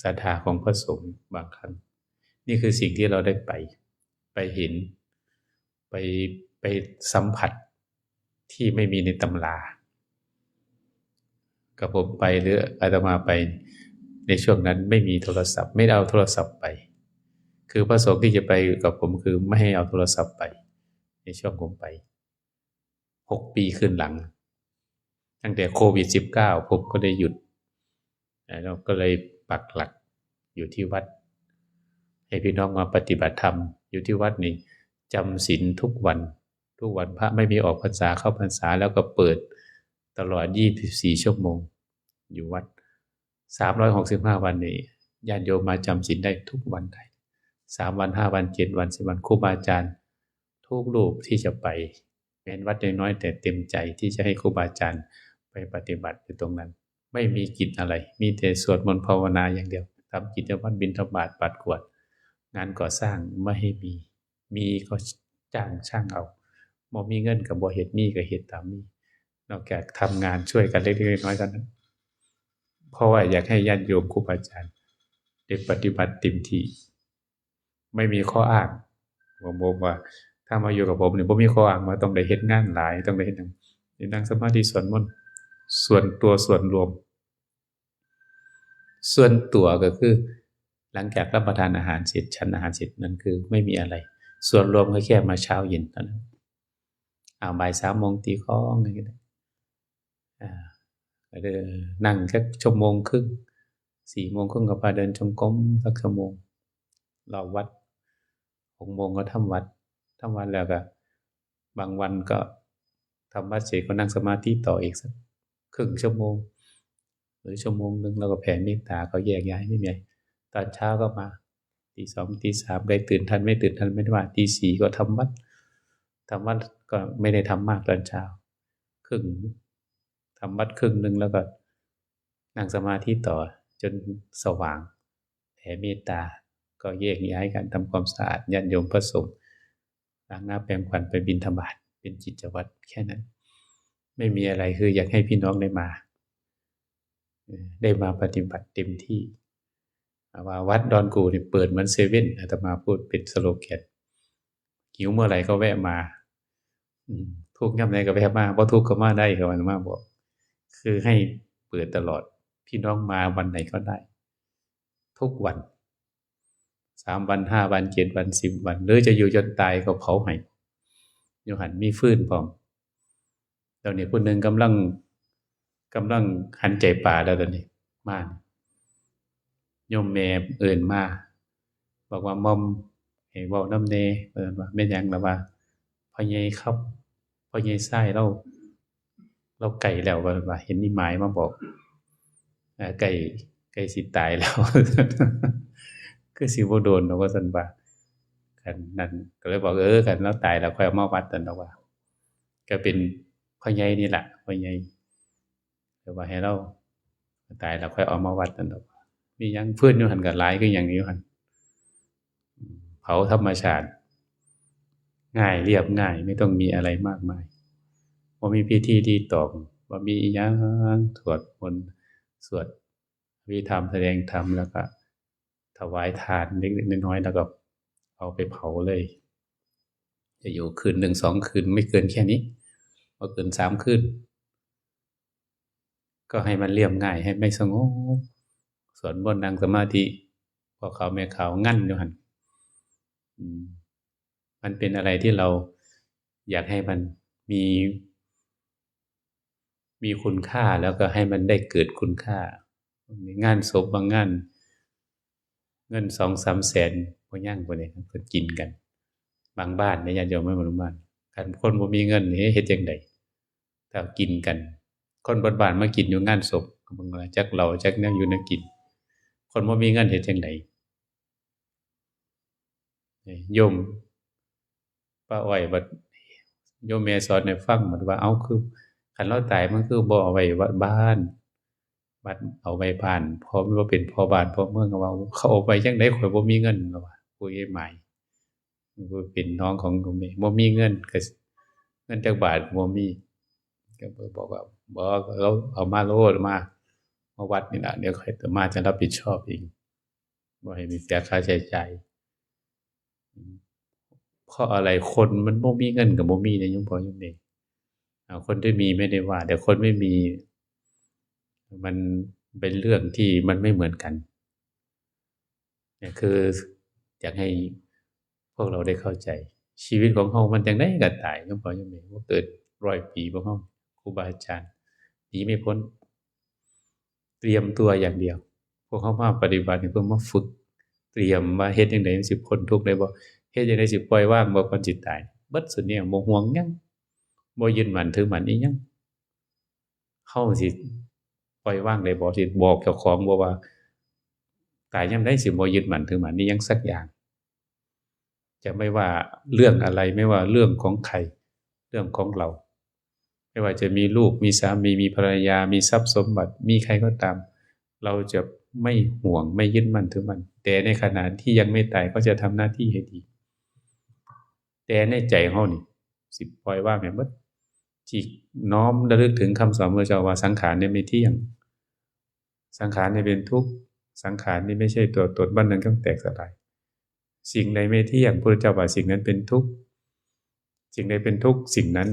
ศรัทธาของพระสงฆ์บางครั้ง นี่คือสิ่งที่เราได้ไป ไปเห็น ไป ไปสัมผัสที่ไม่มีในตำรา กับผมไป หรืออาตมาไปในช่วงนั้นไม่มีโทรศัพท์ ไม่ได้เอาโทรศัพท์ไป คือพระสงฆ์ที่จะไปกับผมคือไม่ให้เอาโทรศัพท์ไป ในช่วงผมไป หกปีคืนหลัง ตั้งแต่โควิดสิบเก้า ผมก็ได้หยุด แล้วก็เลยปักหลักอยู่ที่วัด ให้พี่น้องมาปฏิบัติธรรมอยู่ที่วัดนี่ จำศีลทุกวัน ทุกวันพระ ไม่มีออกพรรษา เข้าพรรษาแล้วก็เปิดตลอดยี่สิบสี่ชั่วโมง อยู่วัด สามร้อยหกสิบห้าวันนี่ ญาติโยมมาจำศีลได้ทุกวันได้ สามวัน ห้าวัน เจ็ดวัน สิบวัน ครูบาอาจารย์ทุกรูปที่จะไป แม้นวัดน้อยๆ แต่เต็มใจที่จะให้ครูบาอาจารย์ไปปฏิบัติอยู่ตรงนั้น ไม่มีกิจอะไร มีแต่สวดมนต์ภาวนาอย่างเดียว ทำกิจวัตรบิณฑบาต ปัดกวาด งานก่อสร้างไม่ให้มี มีก็จ้างช่างเอา บ่มีเงินก็บ่เฮ็ด มีก็เฮ็ดตามมี นอกจากทำงานช่วยกันเล็กๆน้อยๆเท่านั้น เพราะว่าอยากให้ญาติโยมครูบาอาจารย์ได้ปฏิบัติเต็มที่ ไม่มีข้ออ้าง ผมบอกว่า ถ้ามาอยู่กับผมนี่บ่มีข้ออ้างว่าต้องได้เฮ็ดงานหลาย ต้องได้เฮ็ดหยัง ได้นั่งสมาธิสวดมนต์ ส่วนตัวส่วนรวม ส่วนตัวก็คือ หลังจากรับประทานอาหารเสร็จ ฉันอาหารเสร็จ นั่นคือไม่มีอะไร ส่วนรวมก็แค่มาเช้าเย็นเท่านั้น เอาบ่ายสามโมงตีกลองนี่ก็ได้ อ่า ก็เดินนั่งสักชั่วโมงครึ่ง สี่โมงครึ่งก็พาเดินจงกรมสักชั่วโมง รอบวัด หกโมงก็ทำวัตร ทำวัตรแล้วก็ บางวันก็ทำวัตรเสร็จก็นั่งสมาธิต่ออีกสักครึ่งชั่วโมง หรือชั่วโมงหนึ่ง แล้วก็แผ่เมตตา ก็แยกย้าย ไม่มีอะไร ตอนเช้าก็มา ตีสอง ตีสาม ได้ตื่นทันไม่ตื่นทันไม่ได้ว่า ตีสี่ก็ทำวัตร ทำวัตรก็ไม่ได้ทำมากตอนเช้า ครึ่ง ทำวัตรครึ่งหนึ่งแล้วก็นั่งสมาธิต่อจนสว่าง แผ่เมตตา ก็แยกย้ายกันทำความสะอาด ญาติโยมพระสงฆ์ ล้างหน้าแปรงฟัน ไปบิณฑบาต เป็นกิจวัตรแค่นั้น ไม่มีอะไร คืออยากให้พี่น้องได้มา เอ่อ ได้มาปฏิบัติเต็มที่ ว่าวัดดอนกู่นี่เปิดเหมือนเซเว่น อาตมาพูดเป็นสโลแกน หิวเมื่อไหร่ก็แวะมา อืม ทุกข์ยามใดก็แวะมา บ่ทุกข์ก็มาได้ ก็อาตมาบอก คือให้เปิดตลอด พี่น้องมาวันไหนก็ได้ ทุกวัน ส สามวัน ห้าวัน เจ็ดวัน สิบวัน หรือจะอยู่จนตายก็เผาให้ อยู่หั่นมีฟืนพร้อม เดี๋ยวนี้ผู้หนึ่งกำลัง กำลังหันใจป่าแล้วตอนนี้ มา โยมแม่เอิ้นมา บอกว่า หม่อม ให้เว้านำแหน่ เพิ่นว่า แม่นหยังล่ะ ว่า พ่อใหญ่ครับ พ่อใหญ่ชายลาว ลาวใกล้แล้ว ว่าซั่นว่า เห็นนิมิตมาบอก เอ่อ ใกล้ ใกล้สิตายแล้ว คือสิบ่โดนดอก ว่าซั่นว่า คันนั้น ก็เลยบอก เออ คันลาวตายแล้วค่อยเอามาวัด ซั่นดอกว่า ก็เป็นพ่อใหญ่นี่ล่ะ พ่อใหญ่ แต่ว่าให้ลาวตายแล้วค่อยเอามาวัด ซั่นดอก มีหยัง ฟืนอยู่หั่นก็หลายคือหยังอยู่หั่น เผาธรรมชาติ ง่าย เรียบง่าย ไม่ต้องมีอะไรมากมาย บ่มีพิธีรีตอง บ่มีอิหยัง สวดมนต์ สวดอภิธรรม แสดงธรรม แล้วก็ถวายทานเล็กๆน้อยๆ แล้วก็เอาไปเผาเลย จะอยู่คืนหนึ่งสองคืน ไม่เกินแค่นี้ บ่เกินสามคืน ก็ให้มันเรียบง่าย ให้ไม่สงบ สวดมนต์ นั่งสมาธิ พ่อขาวแม่ขาว งั่นอยู่หั่น อืม มันเป็นอะไรที่เราอยากให้มันมี มีคุณค่า แล้วก็ให้มันได้เกิดคุณค่า งานศพบางงาน เงินสองสามแสน บ่ยัง พุ้นเด้ เพิ่นกินกัน บางบ้านเด้ ญาติโยม บางบ้าน คันคนบ่มีเงินนี่เฮ็ดจั่งใด ถ้ากินกัน คนเบิดบ้านมากินอยู่งานศพ จักเหล้า จักแนวอยู่แนวกิน คนบ่มีเงินเฮ็ดจั่งใด โยมป้าอ้อยบัด โยมแม่สอนให้ฟัง บัดว่า เอ้า คือ คันลาวตายมันคือบ่เอาไว้วัดบ้าน บัดเอาไว้บ้าน พ่อ มันบ่เป็นพ่อบ้านพ่อเมือง ก็ว่า เขาเอาไปจั่งใด ข้อยบ่มีเงิน แล้วว่า ผู้ใหญ่หมาย ผู้เป็นน้องของโยมแม่ บ่มีเงิน ก็ เงินจักบาทก็บ่มี ก็บอกว่า บ่ ลาวเอามาโลด มา มาวัดนี่ล่ะ เดี๋ยวข้อยอาตมาจะรับผิดชอบเอง บ่ให้มีเสียค่าใช้จ่าย เพราะอะไร คนมันบ่มีเงินก็บ่มีนะโยมพ่อโยมแม่ อ่า คนที่มีไม่ได้ว่า แต่คนไม่มี มันเป็นเรื่องที่มันไม่เหมือนกัน เนี่ยคืออยากให้พวกเราได้เข้าใจ ชีวิตของเฮามันจั่งใดก็ตาย โยมพ่อโยมแม่ บ่เกินร้อยปี พวกเฮา ครูบาอาจารย์ หนีไม่พ้น เตรียมตัวอย่างเดียว พวกเฮามาปฏิบัตินี่เพื่อมาฝึก เตรียมว่าเฮ็ดจั่งใดมันสิพ้นทุกข์ได้บ่ เฮ็ดจั่งใดสิปล่อยวางบ่ก่อนสิตาย เบิดซุแนว บ่ห่วงหยัง บ่ยึดมั่นถือมั่นอีหยัง เฮาสิปล่อยวางได้บ่ สิบอกเจ้าของบ่ว่า ตายยามใดสิบ่ยึดมั่นถือมั่นอีหยังสักอย่าง จะไม่ว่าเรื่องอะไร ไม่ว่าเรื่องของใคร เรื่องของเรา ไม่ว่าจะมีลูก มีสามี มีภรรยา มีทรัพย์สมบัติ มีใครก็ตาม เราจะไม่ห่วง ไม่ยึดมั่นถือมั่น แต่ในขณะที่ยังไม่ตายก็จะทำหน้าที่ให้ดี แต่ในใจเฮานี่ สิปล่อยวางให้หมด สิน้อมระลึกถึงคำสอนพระเจ้าว่า สังขารเนี่ยไม่เที่ยง สังขารเนี่ยเป็นทุกข์ สังขารนี่ไม่ใช่ตัวตน วันหนึ่งต้องแตกสลาย สิ่งใดไม่เที่ยง พระเจ้าว่าสิ่งนั้นเป็นทุกข์ สิ่งใดเป็นทุกข์ สิ่งนั้น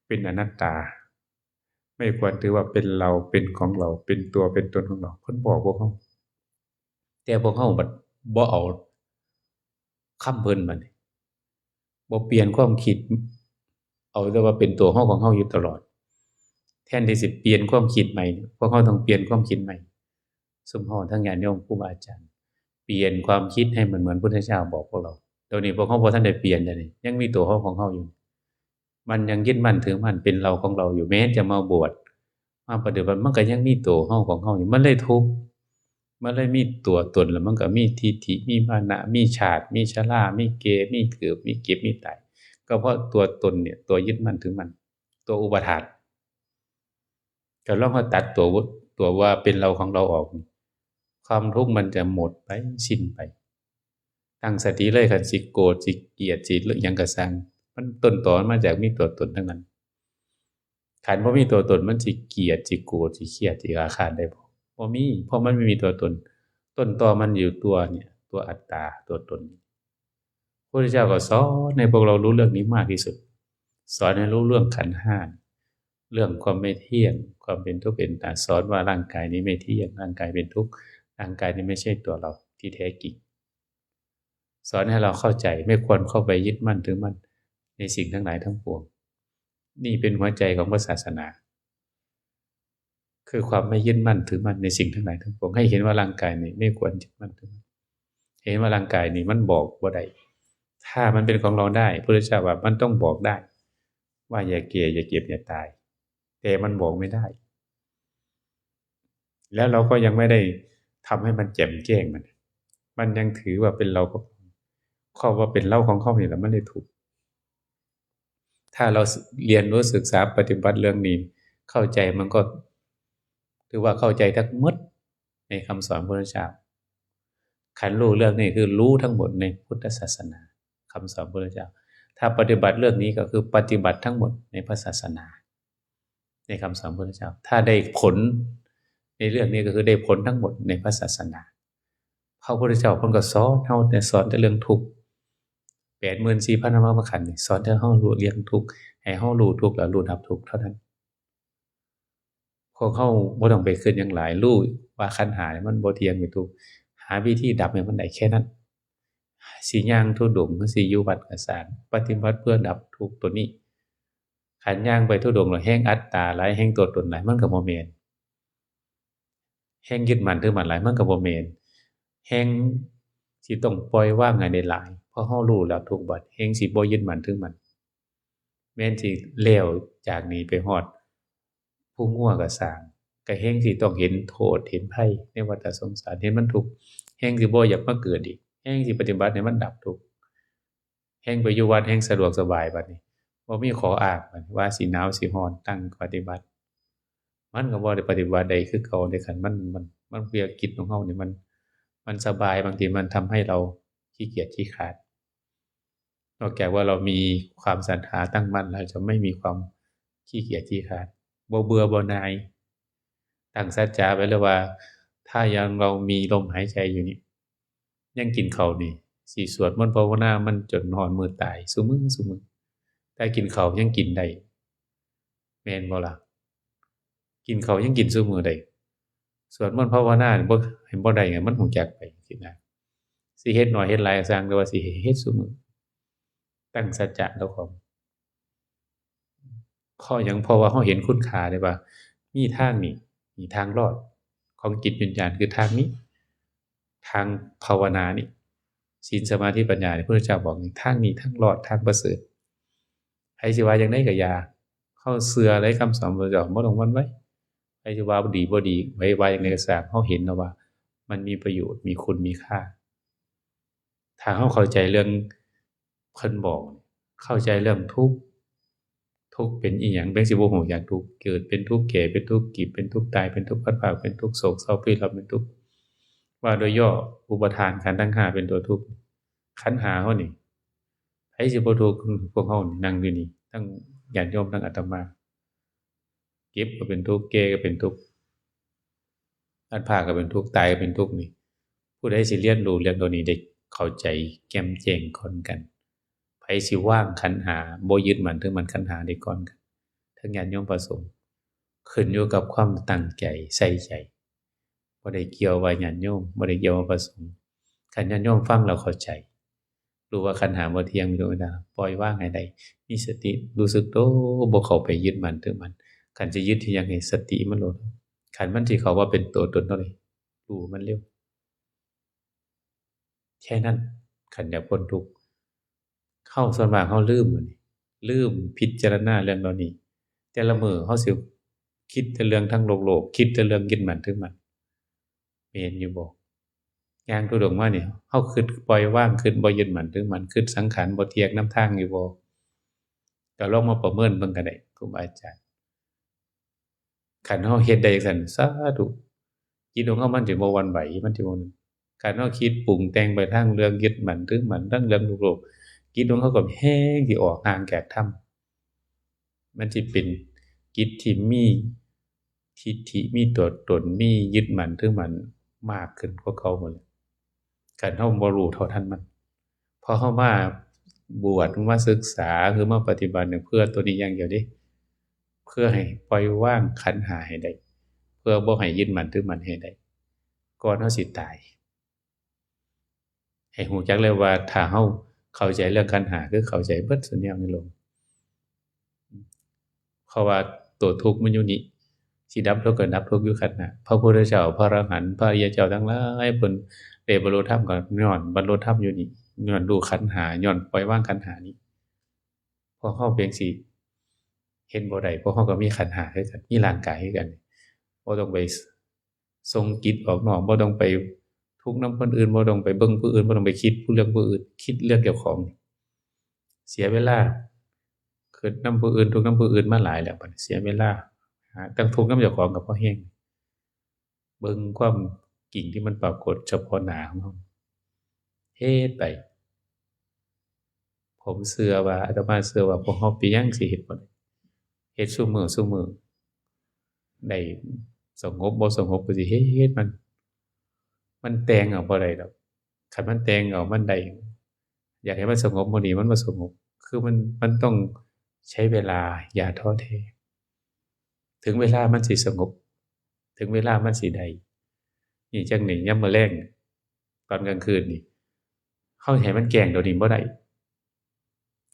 เป็นอนัตตา ไม่ควรถือว่าเป็นเรา เป็นของเรา เป็นตัว เป็นตนของเรา เพิ่นบอกพวกเฮา แต่พวกเฮาบัดบ่เอาคำเพิ่นบัดนี้ บ่เปลี่ยนความคิด เอาแต่ว่าเป็นตัวเฮาของเฮาอยู่ตลอด แทนที่สิเปลี่ยนความคิดใหม่ พวกเฮาต้องเปลี่ยนความคิดใหม่ ซุมเฮาทั้งญาติโยมครูบาอาจารย์ เปลี่ยนความคิดให้มันเหมือนพุทธเจ้าบอกพวกเรา เดี๋ยวนี้พวกเฮาบ่ทันได้เปลี่ยนเลย ยังมีตัวเฮาของเฮาอยู่ มันยังยึดมั่นถือมั่นเป็นเราของเราอยู่ แม้จะมาบวช มาปฏิบัติ มันก็ยังมีตัวเฮาของเฮาอยู่ มันเลยทุกข์ มันเลยมีตัวตน แล้วมันก็มีทิฏฐิ มีมานะ มีชาติ มีชรา มีแก่ มีเกิด มีเจ็บ มีตาย ก็เพราะตัวตนเนี่ย ตัวยึดมั่นถือมั่น ตัวอุปาทาน ก็ลองเอาตัดตัว ตัวว่าเป็นเราของเราออก ความทุกข์มันจะหมดไป สิ้นไป ตั้งสติเลย คันสิโกรธ สิเกลียด สิหยังก็ซ่าง มันต้นตอมันมาจากมีตัวตนทั้งนั้น คันบ่มีตัวตน มันสิเกลียด สิโกรธ สิเครียด สิอาฆาตได้บ่ บ่มี เพราะมันไม่มีตัวตน ต้นตอมันอยู่ตัวเนี่ย ตัวอัตตา ตัวตน พระพุทธเจ้าก็สอนให้พวกเรารู้เรื่องนี้มากที่สุด สอนให้รู้เรื่องขันธ์ห้า เรื่องความไม่เที่ยง ความเป็นทุกข์เป็นอนัตตา สอนว่าร่างกายนี้ไม่เที่ยง ร่างกายเป็นทุกข์ ร่างกายนี้ไม่ใช่ตัวเราที่แท้จริง สอนให้เราเข้าใจ ไม่ควรเข้าไปยึดมั่นถือมั่นในสิ่งทั้งหลายทั้งปวง นี่เป็นหัวใจของพระศาสนา คือความไม่ยึดมั่นถือมั่นในสิ่งทั้งหลายทั้งปวง ให้เห็นว่าร่างกายนี่ไม่ควรยึดมั่นถือมั่น เห็นว่าร่างกายนี่มันบอกบ่ได้ ถ้ามันเป็นของเราได้ พระพุทธเจ้าว่ามันต้องบอกได้ ว่าอย่าแก่ อย่าเจ็บ อย่าตาย แต่มันบอกไม่ได้ แล้วเราก็ยังไม่ได้ทำให้มันแจ่มแจ้งมัน มันยังถือว่าเป็นเราก็ เขาว่าเป็นเราของเขานี่แหละ มันเลยทุกข์ ถ้าเราเรียนรู้ศึกษาปฏิบัติเรื่องนี้ เข้าใจมันก็ ถือว่าเข้าใจทั้งหมดในคำสอนพระพุทธเจ้า คันรู้เรื่องนี้คือรู้ทั้งหมดในพุทธศาสนา คำสอนพระพุทธเจ้า ถ้าปฏิบัติเรื่องนี้ก็คือปฏิบัติทั้งหมดในพระศาสนา ในคำสอนพระพุทธเจ้า ถ้าได้ผลในเรื่องนี้ก็คือได้ผลทั้งหมดในพระศาสนา พระพุทธเจ้าเพิ่นก็สอนเฮา แต่สอนแต่เรื่องทุกข์ แปดหมื่นสี่พันธรรมขันธ์นี่ สอนแต่เฮารู้เรื่องทุกข์ ให้เฮารู้ทุกข์แล้วรู้ดับทุกข์เท่านั้น พวกเฮาบ่ต้องไปคิดหยังหลาย รู้ว่าขันธ์ห้านี่มันบ่เที่ยงเป็นทุกข์ หาวิธีดับให้มันได้แค่นั้น สิย่างธุดงค์ สิอยู่วัดก็ซ่าง ปฏิบัติเพื่อดับทุกข์ตัวนี้ คันย่างไปธุดงค์แล้วแฮ่งอัตตาหลาย แฮ่งตัวตนหลาย มันก็บ่แม่น แฮ่งยึดมั่นถือมั่นหลาย มันก็บ่แม่น แฮ่งสิต้องปล่อยวางให้ได้หลาย เพราะเฮารู้แล้วทุกข์บัด แฮ่งสิบ่ยึดมั่นถือมั่น แม่นสิแล้วจากนี้ไปฮอดภูงัวก็ซ่าง ก็แฮ่งสิต้องเห็นโทษ เห็นภัยในวัฏสงสาร เห็นมันทุกข์ แฮ่งสิบ่อยากมาเกิดอีก แฮ่งสิปฏิบัติให้มันดับทุกข์ แฮ่งไปอยู่วัดแฮ่งสะดวกสบายบัดนี้ บ่มีข้ออ้างบัดนี้ ว่าสิหนาวสิร้อน ตั้งปฏิบัติ มันก็บ่ได้ปฏิบัติได้คือเก่าเด้ คันมัน มัน มันเวียกจิตของเฮานี่มัน มันสบาย บางทีมันทำให้เราขี้เกียจขี้คร้าน นอกจากว่าเรามีความศรัทธาตั้งมั่น เราจะไม่มีความขี้เกียจขี้คร้าน บ่เบื่อบ่หน่าย ตั้งสัจจะไว้เลยว่า ถ้ายังเรามีลมหายใจอยู่นี่ ยังกินข้าวนี่ สิสวดมนต์ภาวนามันจนฮอดมื้อตาย ซุมื้อ ซุมื้อ แต่กินข้าวยังกินได้ แม่นบ่ล่ะ กินข้าวยังกินซุมื้อได้ สวดมนต์ภาวนานี่บ่ ให้บ่ได้ มันฮู้จักไปจังซี้นะ สิเฮ็ดน้อยเฮ็ดหลายก็ซ่าง แต่ว่าสิให้เฮ็ดซุมื้อ ตั้งสัจจะเจ้าของ เพราะหยัง เพราะว่าเฮาเห็นคุณค่าได้ว่า มีทางนี้ มีทางรอดของจิตวิญญาณ คือทางนี้ ทางภาวนานี่ ศีล สมาธิ ปัญญานี่ พระพุทธเจ้าบอกนี่ ทางนี้ทางรอด ทางประเสริฐ ไผสิว่าจั่งใดก็อย่า เฮาเชื่อในคำสอนพระพุทธเจ้า บ่ต้องหวั่นไหว ไผสิว่าดีบ่ดี ไผว่าจั่งใดก็ซ่าง เฮาเห็นแล้วว่ามันมีประโยชน์ มีคุณ มีค่า ถ้าเฮาเข้าใจเรื่องเพิ่นบอก เข้าใจเรื่องทุกข์ ทุกข์เป็นอิหยัง เพิ่นสิบ่ฮู้จักทุกข์ เกิดเป็นทุกข์ แก่เป็นทุกข์ เจ็บเป็นทุกข์ ตายเป็นทุกข์ พลัดพรากเป็นทุกข์ โศกเศร้าพลิดพลัดเป็นทุกข์ ว่าโดยย่อ อุปาทานขันธ์ทั้งห้าเป็นตัวทุกข์ ขันธ์ห้าเฮานี่ ไผสิบ่ทุกข์ พวกเฮานี่นั่งอยู่นี่ ทั้งญาติโยม ทั้งอาตมา เจ็บก็เป็นทุกข์ แก่ก็เป็นทุกข์ พลัดพรากก็เป็นทุกข์ ตายก็เป็นทุกข์นี่ ผู้ใดสิเรียนรู้เรื่องเหล่านี้ได้เข้าใจแจ่มแจ้งก่อนกัน ไผสิวางขันธ์ห้า บ่ยึดมั่นถือมั่นขันธ์ห้าได้ก่อนกัน ทั้งญาติโยมพระสงฆ์ ขึ้นอยู่กับความตั้งใจใส่ใจ บ่ได้เกี่ยวว่าญาติโยม บ่ได้เกี่ยวว่าพระสงฆ์ คันญาติโยมฟังแล้วเข้าใจ รู้ว่าขันธ์ห้าบ่เที่ยง มีทุกข์เป็นธรรมดา ปล่อยวางให้ได้ มีสติ รู้สึกโต บ่เข้าไปยึดมั่นถือมั่น คันสิยึดที่หยังให้สติมันโลด คันมันสิเข้าว่าเป็นตัวตนเท่านี้ รู้มันเร็ว แค่นั้น คันอยากพ้นทุกข์ เฮาส่วนมากเฮาลืมอันนี้ ลืมพิจารณาเรื่องเหล่านี้ แต่ละมื้อเฮาสิคิดแต่เรื่องทางโลกๆ คิดแต่เรื่องยึดมั่นถือมั่น แม่นอยู่บ่ ย่างธุดงค์มานี่ เฮาคิดปล่อยวาง คิดบ่ยึดมั่นถือมั่น คิดสังขารบ่เที่ยงนำทางอยู่บ่ ก็ลองมาประเมินเบิ่งก็ได้ ครูบาอาจารย์ คันเฮาเฮ็ดได้จั่งซั้น สาธุ จิตของเฮามันสิบ่หวั่นไหว มันสิบ่ คันเฮาคิดปรุงแต่งไปทางเรื่องยึดมั่นถือมั่น ทางเรื่องโลกๆ จิตของเฮาก็แฮ่งสิออกห่างจากธรรม มันสิเป็นจิตที่มีทิฏฐิ มีตัวตน มียึดมั่นถือมั่นมากขึ้นกว่าเก่าหมดเลย คันเฮาบ่รู้เท่าทันมัน พอเฮามาบวช มาศึกษา คือมาปฏิบัติเนี่ย เพื่อตัวนี้อย่างเดียวเด้ เพื่อให้ปล่อยวางขันธ์ห้าให้ได้ เพื่อบ่ให้ยึดมั่นถือมั่นให้ได้ ก่อนเฮาสิตาย ให้รู้จักเลยว่าถ้าเฮาเข้าใจเรื่องขันธ์ห้า คือเข้าใจเบิดซุแนวในโลก เพราะว่าตัวทุกข์มันอยู่นี่ สิดับทุกข์ก็ดับทุกข์อยู่ขันธ์ห้า พระพุทธเจ้า พระอรหันต์ พระอริยเจ้าทั้งหลาย เพิ่นได้บรรลุธรรมก็ย้อนบรรลุธรรมอยู่นี่ ย้อนรู้ขันธ์ห้า ย้อนปล่อยวางขันธ์ห้านี่ พวกเฮาเพียงสิเห็นบ่ได้ พวกเฮาก็มีขันธ์ห้าคือกัน มีร่างกายคือกัน บ่ต้องไปส่งจิตออกนอก บ่ต้องไปทุกข์นำคนอื่น บ่ต้องไปเบิ่งผู้อื่น บ่ต้องไปคิดผู้เรื่องผู้อื่น คิดเรื่องเจ้าของ เสียเวลา คิดนำผู้อื่น ทุกข์นำผู้อื่นมาหลายแล้ว บัดนี้เสียเวลา หาแต่ทุกข์นำเจ้าของก็พอแฮง เบิ่งความจริงที่มันปรากฏเฉพาะหน้าของเฮา เฮ็ดไป ผมเชื่อว่า อาตมาเชื่อว่าพวกเฮาเป็นหยังสิเฮ็ดบ่ได้ เฮ็ดซุมื้อซุมื้อ ได้สงบบ่สงบก็สิเฮ็ดมัน มันแต่งเอาบ่ได้ดอก คันมันแต่งเอามันได้ อยากให้มันสงบมื้อนี้มันบ่สงบ คือมัน มันต้องใช้เวลา อย่าท้อแท้ ถึงเวลามันสิสงบ ถึงเวลามันสิได้ นี่จั่งนี้ ยามมื้อแลง ตอนกลางคืนนี่ เฮาให้มันแจ้งเดี๋ยวนี้บ่ได้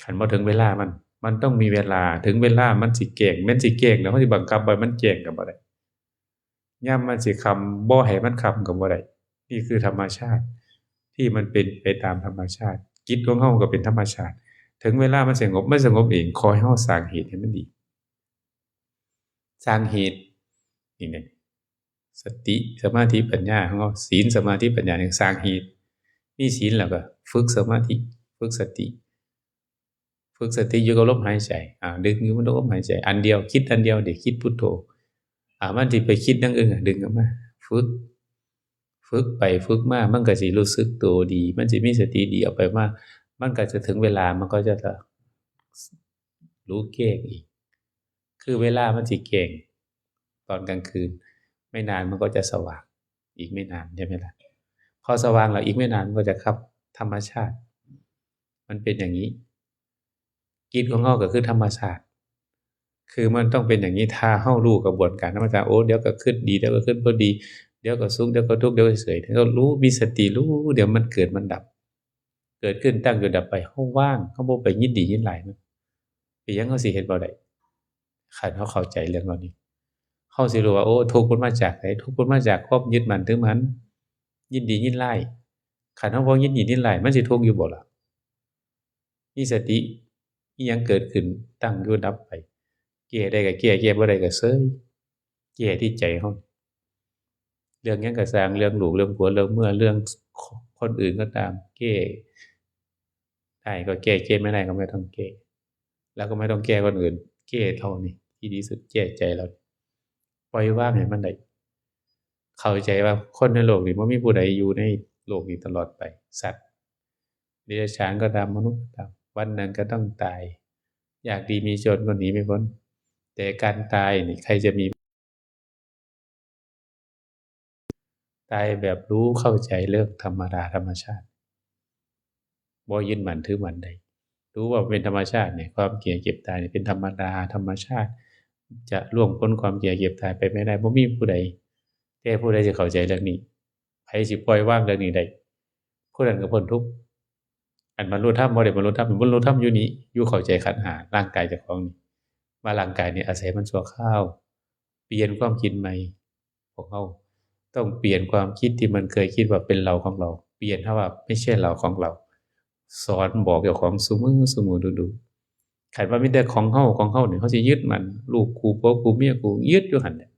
คันบ่ถึงเวลามัน มันต้องมีเวลา ถึงเวลามันสิแจ้ง แม่นสิแจ้งแล้ว เฮาสิบังคับว่ามันแจ้งก็บ่ได้ ยามมันสิค่ำ บ่ให้มันค่ำก็บ่ได้ นี่คือธรรมชาติ ที่มันเป็นไปตามธรรมชาติ จิตของเฮาก็เป็นธรรมชาติ ถึงเวลามันสงบ มันสงบเอง ขอให้เฮาสร้างเหตุให้มันดี สร้างเหตุ นี่แหละ สติ สมาธิ ปัญญาของเฮา ศีล สมาธิ ปัญญา นี่สร้างเหตุ มีศีลแล้วก็ฝึกสมาธิ ฝึกสติ ฝึกสติอยู่กับลมหายใจ อ่า ดึงอยู่กับลมหายใจ อันเดียว คิดอันเดียว เดี๋ยวคิดพุทโธ อ่า มันสิไปคิดอย่างอื่นอะ ดึงออกมา ฝึก ฝึกไปฝึกมา มันก็สิรู้สึกตัวดี มันสิมีสติดี เอาไปมา มันก็จะถึงเวลา มันก็จะรู้แจ้งอีก คือเวลามันสิแจ้ง ตอนกลางคืน ไม่นานมันก็จะสว่าง อีกไม่นาน ใช่ไหมล่ะ พอสว่างแล้ว อีกไม่นานมันก็จะครับ ธรรมชาติ มันเป็นอย่างนี้ จิตของเฮาก็คือธรรมชาติ คือมันต้องเป็นอย่างนี้ ถ้าเฮารู้กระบวนการธรรมชาติ โอ้ เดี๋ยวก็คิดดี เดี๋ยวก็คิดบ่ดี เดี๋ยวก็สุข เดี๋ยวก็ทุกข์ เดี๋ยวก็เฉย เดี๋ยวก็รู้ มีสติรู้ เดี๋ยวมันเกิดมันดับ เกิดขึ้น ตั้งอยู่ ดับไป เฮาว่าง เฮาบ่ไปยินดียินร้ายมัน เป็นหยังเฮาสิเฮ็ดบ่ได้ คันเฮาเข้าใจเรื่องเหล่านี้ เฮาสิรู้ว่า โอ้ ทุกข์มันมาจากไส ทุกข์มันมาจากความยึดมั่นถือมั่น ยินดียินร้าย คันเฮาบ่ยินดียินร้าย มันสิทุกข์อยู่บ่ล่ะ มีสติ อิหยังเกิดขึ้น ตั้งอยู่ ดับไป แก้ได้ก็แก้ แก้บ่ได้ก็เซย แก้ที่ใจเฮา เรื่องหยังก็ซ่าง เรื่องลูก เรื่องผัว เรื่องเมีย เรื่องคนอื่นก็ตาม แก้ได้ก็แก้ แก้ไม่ได้ก็ไม่ต้องแก้ แล้วก็ไม่ต้องแก้คนอื่น แก้เท่านี้ ที่ดีสุด แก้ใจเรา ปล่อยวางให้มันได้ เข้าใจว่าคนในโลกนี้บ่มีผู้ใดอยู่ในโลกนี้ตลอดไป สัตว์เดรัจฉานก็ตาม มนุษย์ก็ตาม วันหนึ่งก็ต้องตาย อยากดีมีจนก็หนีไม่พ้น แต่การตายนี่ใครจะมี ตายแบบรู้เข้าใจเรื่องธรรมดาธรรมชาติ บ่ยึดมั่นถือมั่นได้ รู้ว่าเป็นธรรมชาติเนี่ย ความแก่เจ็บตายเนี่ยเป็นธรรมดาธรรมชาติ จะล่วงพ้นความแก่เจ็บตายไปไม่ได้ บ่มีผู้ใด แต่ผู้ใดสิเข้าใจเรื่องนี้ ไผสิปล่อยวางเรื่องนี้ได้ ผู้นั้นก็พ้นทุกข์ อันบรรลุธรรมบ่ได้บรรลุธรรม บรรลุธรรมอยู่นี่ อยู่เข้าใจขันธ์ห้า ร่างกายเจ้าของนี่ ว่าร่างกายนี่อาศัยมันชั่วคราว เปลี่ยนความคิดใหม่ พวกเฮาต้องเปลี่ยนความคิดที่มันเคยคิดว่าเป็นเราของเรา เปลี่ยนให้ว่าไม่ใช่เราของเรา สอนบอกเจ้าของซุมื้อซุมื้อดูๆ คันว่ามีแต่ของเฮา ของเฮานี่ เฮาสิยึดมั่น ลูกกู ผัวกู เมียกู ยึดอยู่หั่นแหละ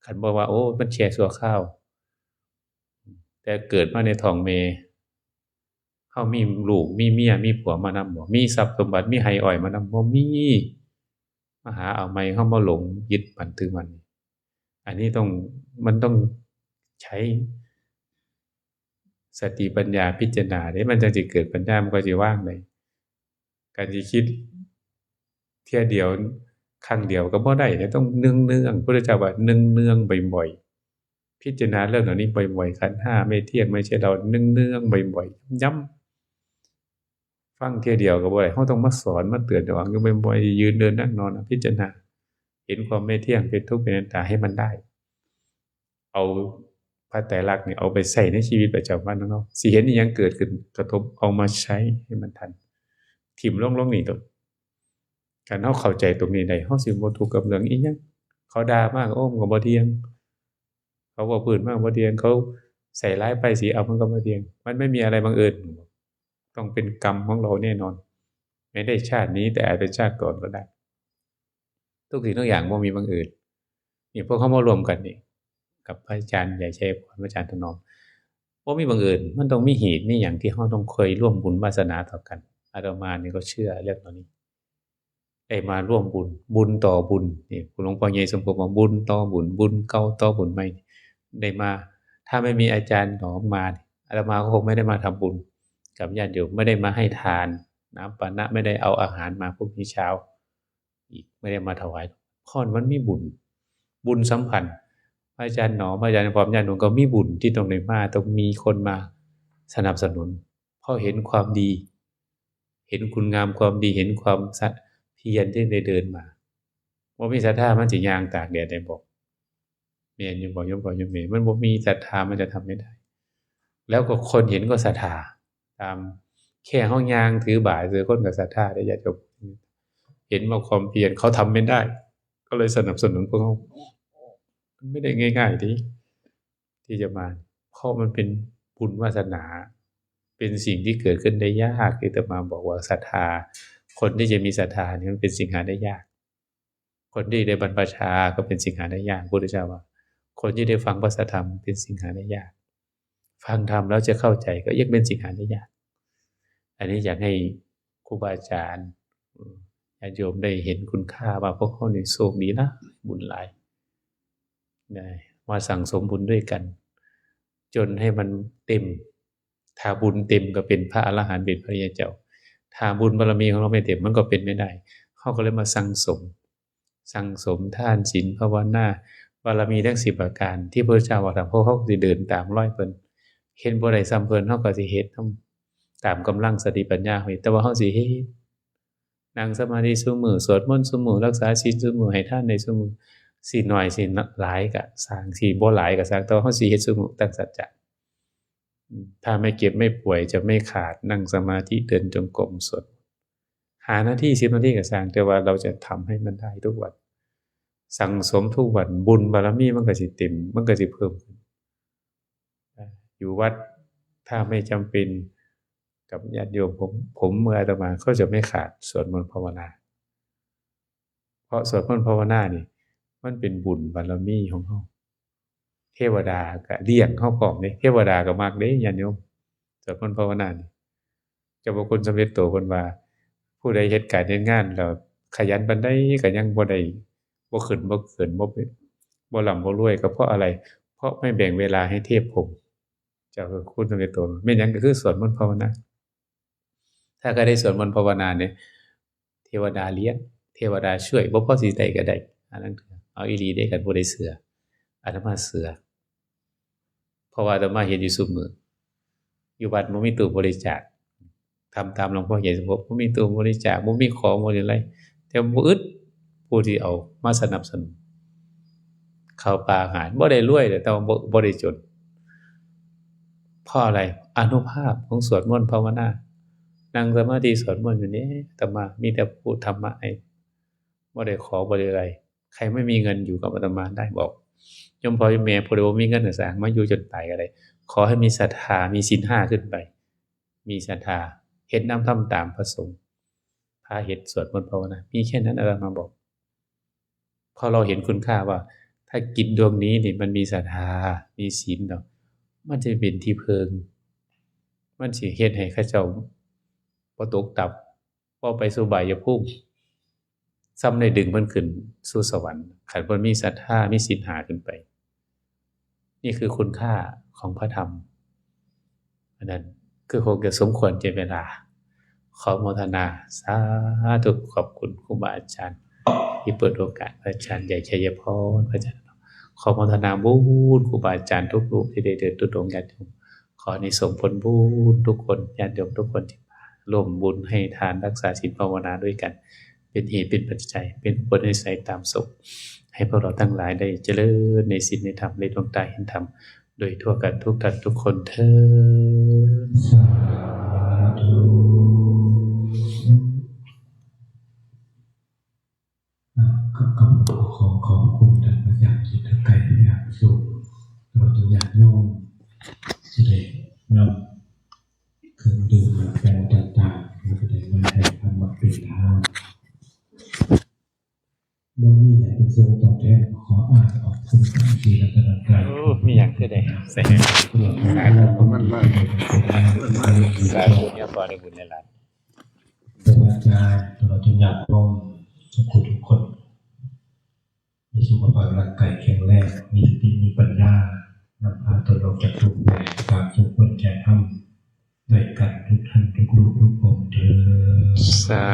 คันบอกว่า โอ้ มันแค่ชั่วคราว แต่เกิดมาในท้องแม่ เฮามีลูก มีเมีย มีผัวมานำบ่ มีทรัพย์สมบัติ มีไฮ่อ้อยมานำบ่ มี มาหาเอาใหม่ เฮามาหลงยึดมั่นถือมั่น อันนี้ต้อง มันต้องใช้สติปัญญาพิจารณาเด้ มันจั่งสิเกิดปัญญา มันก็สิวางได้ การสิคิดเทื่อเดียว ครั้งเดียวก็บ่ได้เด้ ต้องเนืองๆ พุทธเจ้าว่าเนืองๆ บ่อยๆ พิจารณาเรื่องเหล่านี้บ่อยๆ ขันธ์ห้าไม่เที่ยง ไม่ใช่เรา เนืองๆ บ่อยๆ ย้ำๆ ฟังเทื่อเดียวก็บ่ได้ เฮาต้องมาสอน มาเตือนเจ้าของอยู่บ่อยๆ ยืนเดินนั่งนอน พิจารณา เห็นความไม่เที่ยง เป็นทุกข์ เป็นอนัตตาให้มันได้ เอา พระไตรลักษณ์นี่เอาไปใช้ในชีวิตประจำวันของเรา สิเห็นอิหยังเกิดขึ้นกระทบ เอามาใช้ให้มันทัน ถิ่มลงลงนี่โลด คันเราเข้าใจตรงนี้ได้ เราสิบ่ทุกข์กับเรื่องอิหยัง เขาด่ามาก็ โอ้ มันก็บ่เที่ยง เขาเว้าพื้นมาก็บ่เที่ยง เขาใส่ร้ายป้ายสีเอามันก็บ่เที่ยง มันไม่มีอะไรบังเอิญ ต้องเป็นกรรมของเราแน่นอน ไม่ได้ชาตินี้ แต่อาจเป็นชาติก่อนก็ได้ ทุกสิ่งทุกอย่างบ่มีบังเอิญ นี่พวกเขามารวมกันนี่ กับพระอาจารย์ใหญ่ชัยพร พระอาจารย์ถนอม บ่มีบังเอิญ มันต้องมีเหตุมีหยังที่เราต้องเคยร่วมบุญวาสนาต่อกัน อาตมานี่ก็เชื่อเรื่องเหล่านี้ ได้มาร่วมบุญ บุญต่อบุญ นี่หลวงพ่อใหญ่สมภพว่าบุญต่อบุญ บุญเก่าต่อบุญใหม่ ได้มา ถ้าไม่มีอาจารย์หนอมมา อาตมาก็คงไม่ได้มาทำบุญกับญาติโยม ไม่ได้มาให้ทาน น้ำปานะ ไม่ได้เอาอาหารมาพรุ่งนี้เช้า อีก ไม่ได้มาถวาย เพราะมันมีบุญ บุญสัมพันธ์ พระอาจารย์หนอม พระอาจารย์พร้อม ญาติโยมก็มีบุญที่ต้องได้มา ต้องมีคนมาสนับสนุน เพราะเห็นความดี เห็นคุณงามความดี เห็นความสะ เพียรที่ได้เดินมา บ่มีศรัทธามันสิย่างตากแดดได้บ่ แม่นอยู่บ่โยมพ่อโยมแม่ มันบ่มีศรัทธามันจะทำไม่ได้ แล้วก็คนเห็นก็ศรัทธา ตามแค่เฮาย่างถือบาตรซื่อคนก็ศรัทธาได้ ญาติโยม เห็นว่าความเพียรเขาทำไม่ได้ ก็เลยสนับสนุนพวกเรา มันไม่ได้ง่ายๆที่ ที่จะมา เพราะมันเป็นบุญวาสนา เป็นสิ่งที่เกิดขึ้นได้ยาก ที่อาตมาบอกว่าศรัทธา คนที่จะมีศรัทธาเนี่ยมันเป็นสิ่งหาได้ยาก คนที่ได้บรรพชาก็เป็นสิ่งหาได้ยาก พุทธเจ้าว่า คนที่ได้ฟังพระธรรมเป็นสิ่งหาได้ยาก ฟังธรรมแล้วจะเข้าใจก็ยิ่งเป็นสิ่งหาได้ยาก อันนี้อยากให้ครูบาอาจารย์ ญาติโยมได้เห็นคุณค่าว่าพวกเรานี่โชคดีหลาย บุญหลาย ได้มาสั่งสมบุญด้วยกัน จนให้มันเต็ม ถ้าบุญเต็มก็เป็นพระอรหันต์ เป็นพระอริยเจ้า ถ้าบุญบารมีของเราไม่เต็ม มันก็เป็นไม่ได้ เราก็เลยมาสั่งสม สั่งสมทาน ศีล ภาวนา บารมีทั้งสิบประการ ที่พระเจ้าว่าทำ พวกเราสิเดินตามรอยเพิ่น เฮ็ดบ่ได้ส่ำเพิ่น เราก็สิเฮ็ดนำ ตามกำลังสติปัญญาของเฮา แต่ว่าเราสิเฮ็ด นั่งสมาธิซุมื้อ สวดมนต์ซุมื้อ รักษาศีลซุมื้อ ให้ทานได้ซุมื้อ สิน้อยสิหลายก็ซ่าง สิบ่หลายก็ซ่าง แต่ว่าเราสิเฮ็ดซุมื้อ ตั้งสัจจะ อืม ถ้าไม่เจ็บไม่ป่วยจะไม่ขาด นั่งสมาธิ เดินจงกรม สวด ห้านาที สิบนาทีก็ซ่าง แต่ว่าเราจะทำให้มันได้ทุกวัน สั่งสมทุกวัน บุญบารมีมันก็สิเต็ม มันก็สิเพิ่มขึ้น อยู่วัดถ้าไม่จำเป็นกับญาติโยม ผม ผมเมื่ออาตมาก็จะไม่ขาดสวดมนต์ภาวนา เพราะสวดมนต์ภาวนานี่ มันเป็นบุญบารมีของเรา เทวดาก็เลี้ยงเราพร้อมเด้ เทวดาก็มักเด้ ญาติโยม สวดมนต์ภาวนานี่ เจ้าพระคุณสำเร็จโตเพิ่นว่า ผู้ใดเฮ็ดการเฮ็ดงานแล้วขยันปานใดก็ยังบ่ได้ บ่ขึ้นบ่เกิน บ่เป็น บ่ร่ำบ่รวย ก็เพราะอะไร เพราะไม่แบ่งเวลาให้เทพพรหม เจ้าพระคุณสำเร็จโต แม่นหยังก็คือสวดมนต์ภาวนา ถ้าก็ได้สวดมนต์ภาวนาเนี่ย เทวดาเลี้ยง เทวดาช่วย บ่พอสิได้ก็ได้ อันนั้นเอาอีหลีเด้ คันผู้ใดเชื่อ อาตมาเชื่อ เพราะว่าอาตมาเห็นอยู่ซุมื้อ อยู่วัดบ่มีตู้บริจาค ทำตามหลวงพ่อใหญ่สมภพ บ่มีตู้บริจาค บ่มีของ บ่มีอะไร แต่บ่อึด ผู้ที่เอามาสนับสนุน ข้าวปลาอาหาร บ่ได้รวยเด้ แต่ว่าบ่ บ่ได้จน เพราะอะไร อานุภาพของสวดมนต์ภาวนา นั่งสมาธิสวดมนต์อยู่นี่ อาตมามีแต่พูดธรรมะให้ บ่ได้ขอ บ่ได้อะไร ใครไม่มีเงินอยู่กับอาตมาได้ บอกโยมพ่อโยมแม่ ผู้ใดบ่มีเงินก็ซ่าง มาอยู่จนตายก็ได้ ขอให้มีศรัทธา มีศีลห้าขึ้นไป มีศรัทธา เฮ็ดนำทำตามพระสงฆ์ พาเฮ็ดสวดมนต์ภาวนา มีแค่นั้น อาตมาบอก พอเราเห็นคุณค่าว่า ถ้าจิตดวงนี้นี่มันมีศรัทธา มีศีลเนาะ มันจะเป็นที่พึ่ง มันสิเฮ็ดให้เขาเจ้าบ่ตกต่ำ บ่ไปสู่อบายภูมิ ส่ำได้ดึงเพิ่นขึ้นสู่สวรรค์ คันเพิ่นมีศรัทธา มีศีลห้าขึ้นไป นี่คือคุณค่าของพระธรรม อันนั้นคือคงจะสมควรแก่เวลา ขออนุโมทนา สาธุ ขอบคุณครูบาอาจารย์ ที่เปิดโอกาส พระอาจารย์ใหญ่ชัยพร พระอาจารย์ ขออนุโมทนาบุญครูบาอาจารย์ทุกรูปที่ได้เดินธุดงค์ ญาติโยม ขออานิสงส์ผลบุญทุกคน ญาติโยมทุกคนที่มาร่วมบุญให้ทานรักษาศีลภาวนาด้วยกัน เป็นเหตุเป็นปัจจัย เป็นอุปนิสัยตามสุข ให้พวกเราทั้งหลายได้เจริญในศีลในธรรม ในดวงตาเห็นธรรม โดยทั่วกันทุกท่านทุกคนเทอญ สาธุ อ่ะ ก็ขอขอบคุณท่านอาจารย์จิตรไกร อย่างสูง ตลอดจนญาติโยมที่ได้นำเครื่องดื่มมาแบ่งต่างๆ แล้วก็ได้มาให้ธรรมะเป็นทาน บ่มีหยังเป็นสิ่งตอบแทน ขออ้างขอบคุณพระศรีรัตนตรัย โอ้ มีหยังคือได้แสดง ตลอดทั้ง มันมา สาธุเนี่ยพอได้บุญหลาย ครูบาอาจารย์ ตลอดจนญาติโยมทุกคนทุกคน มีสุขภาพร่างกายแข็งแรง มีสติ มีปัญญา นำพาตนออกจากทุกข์ได้ ตามสมควรแก่ธรรม ด้วยกันทุกท่านทุกรูปทุกองค์เทอญ สา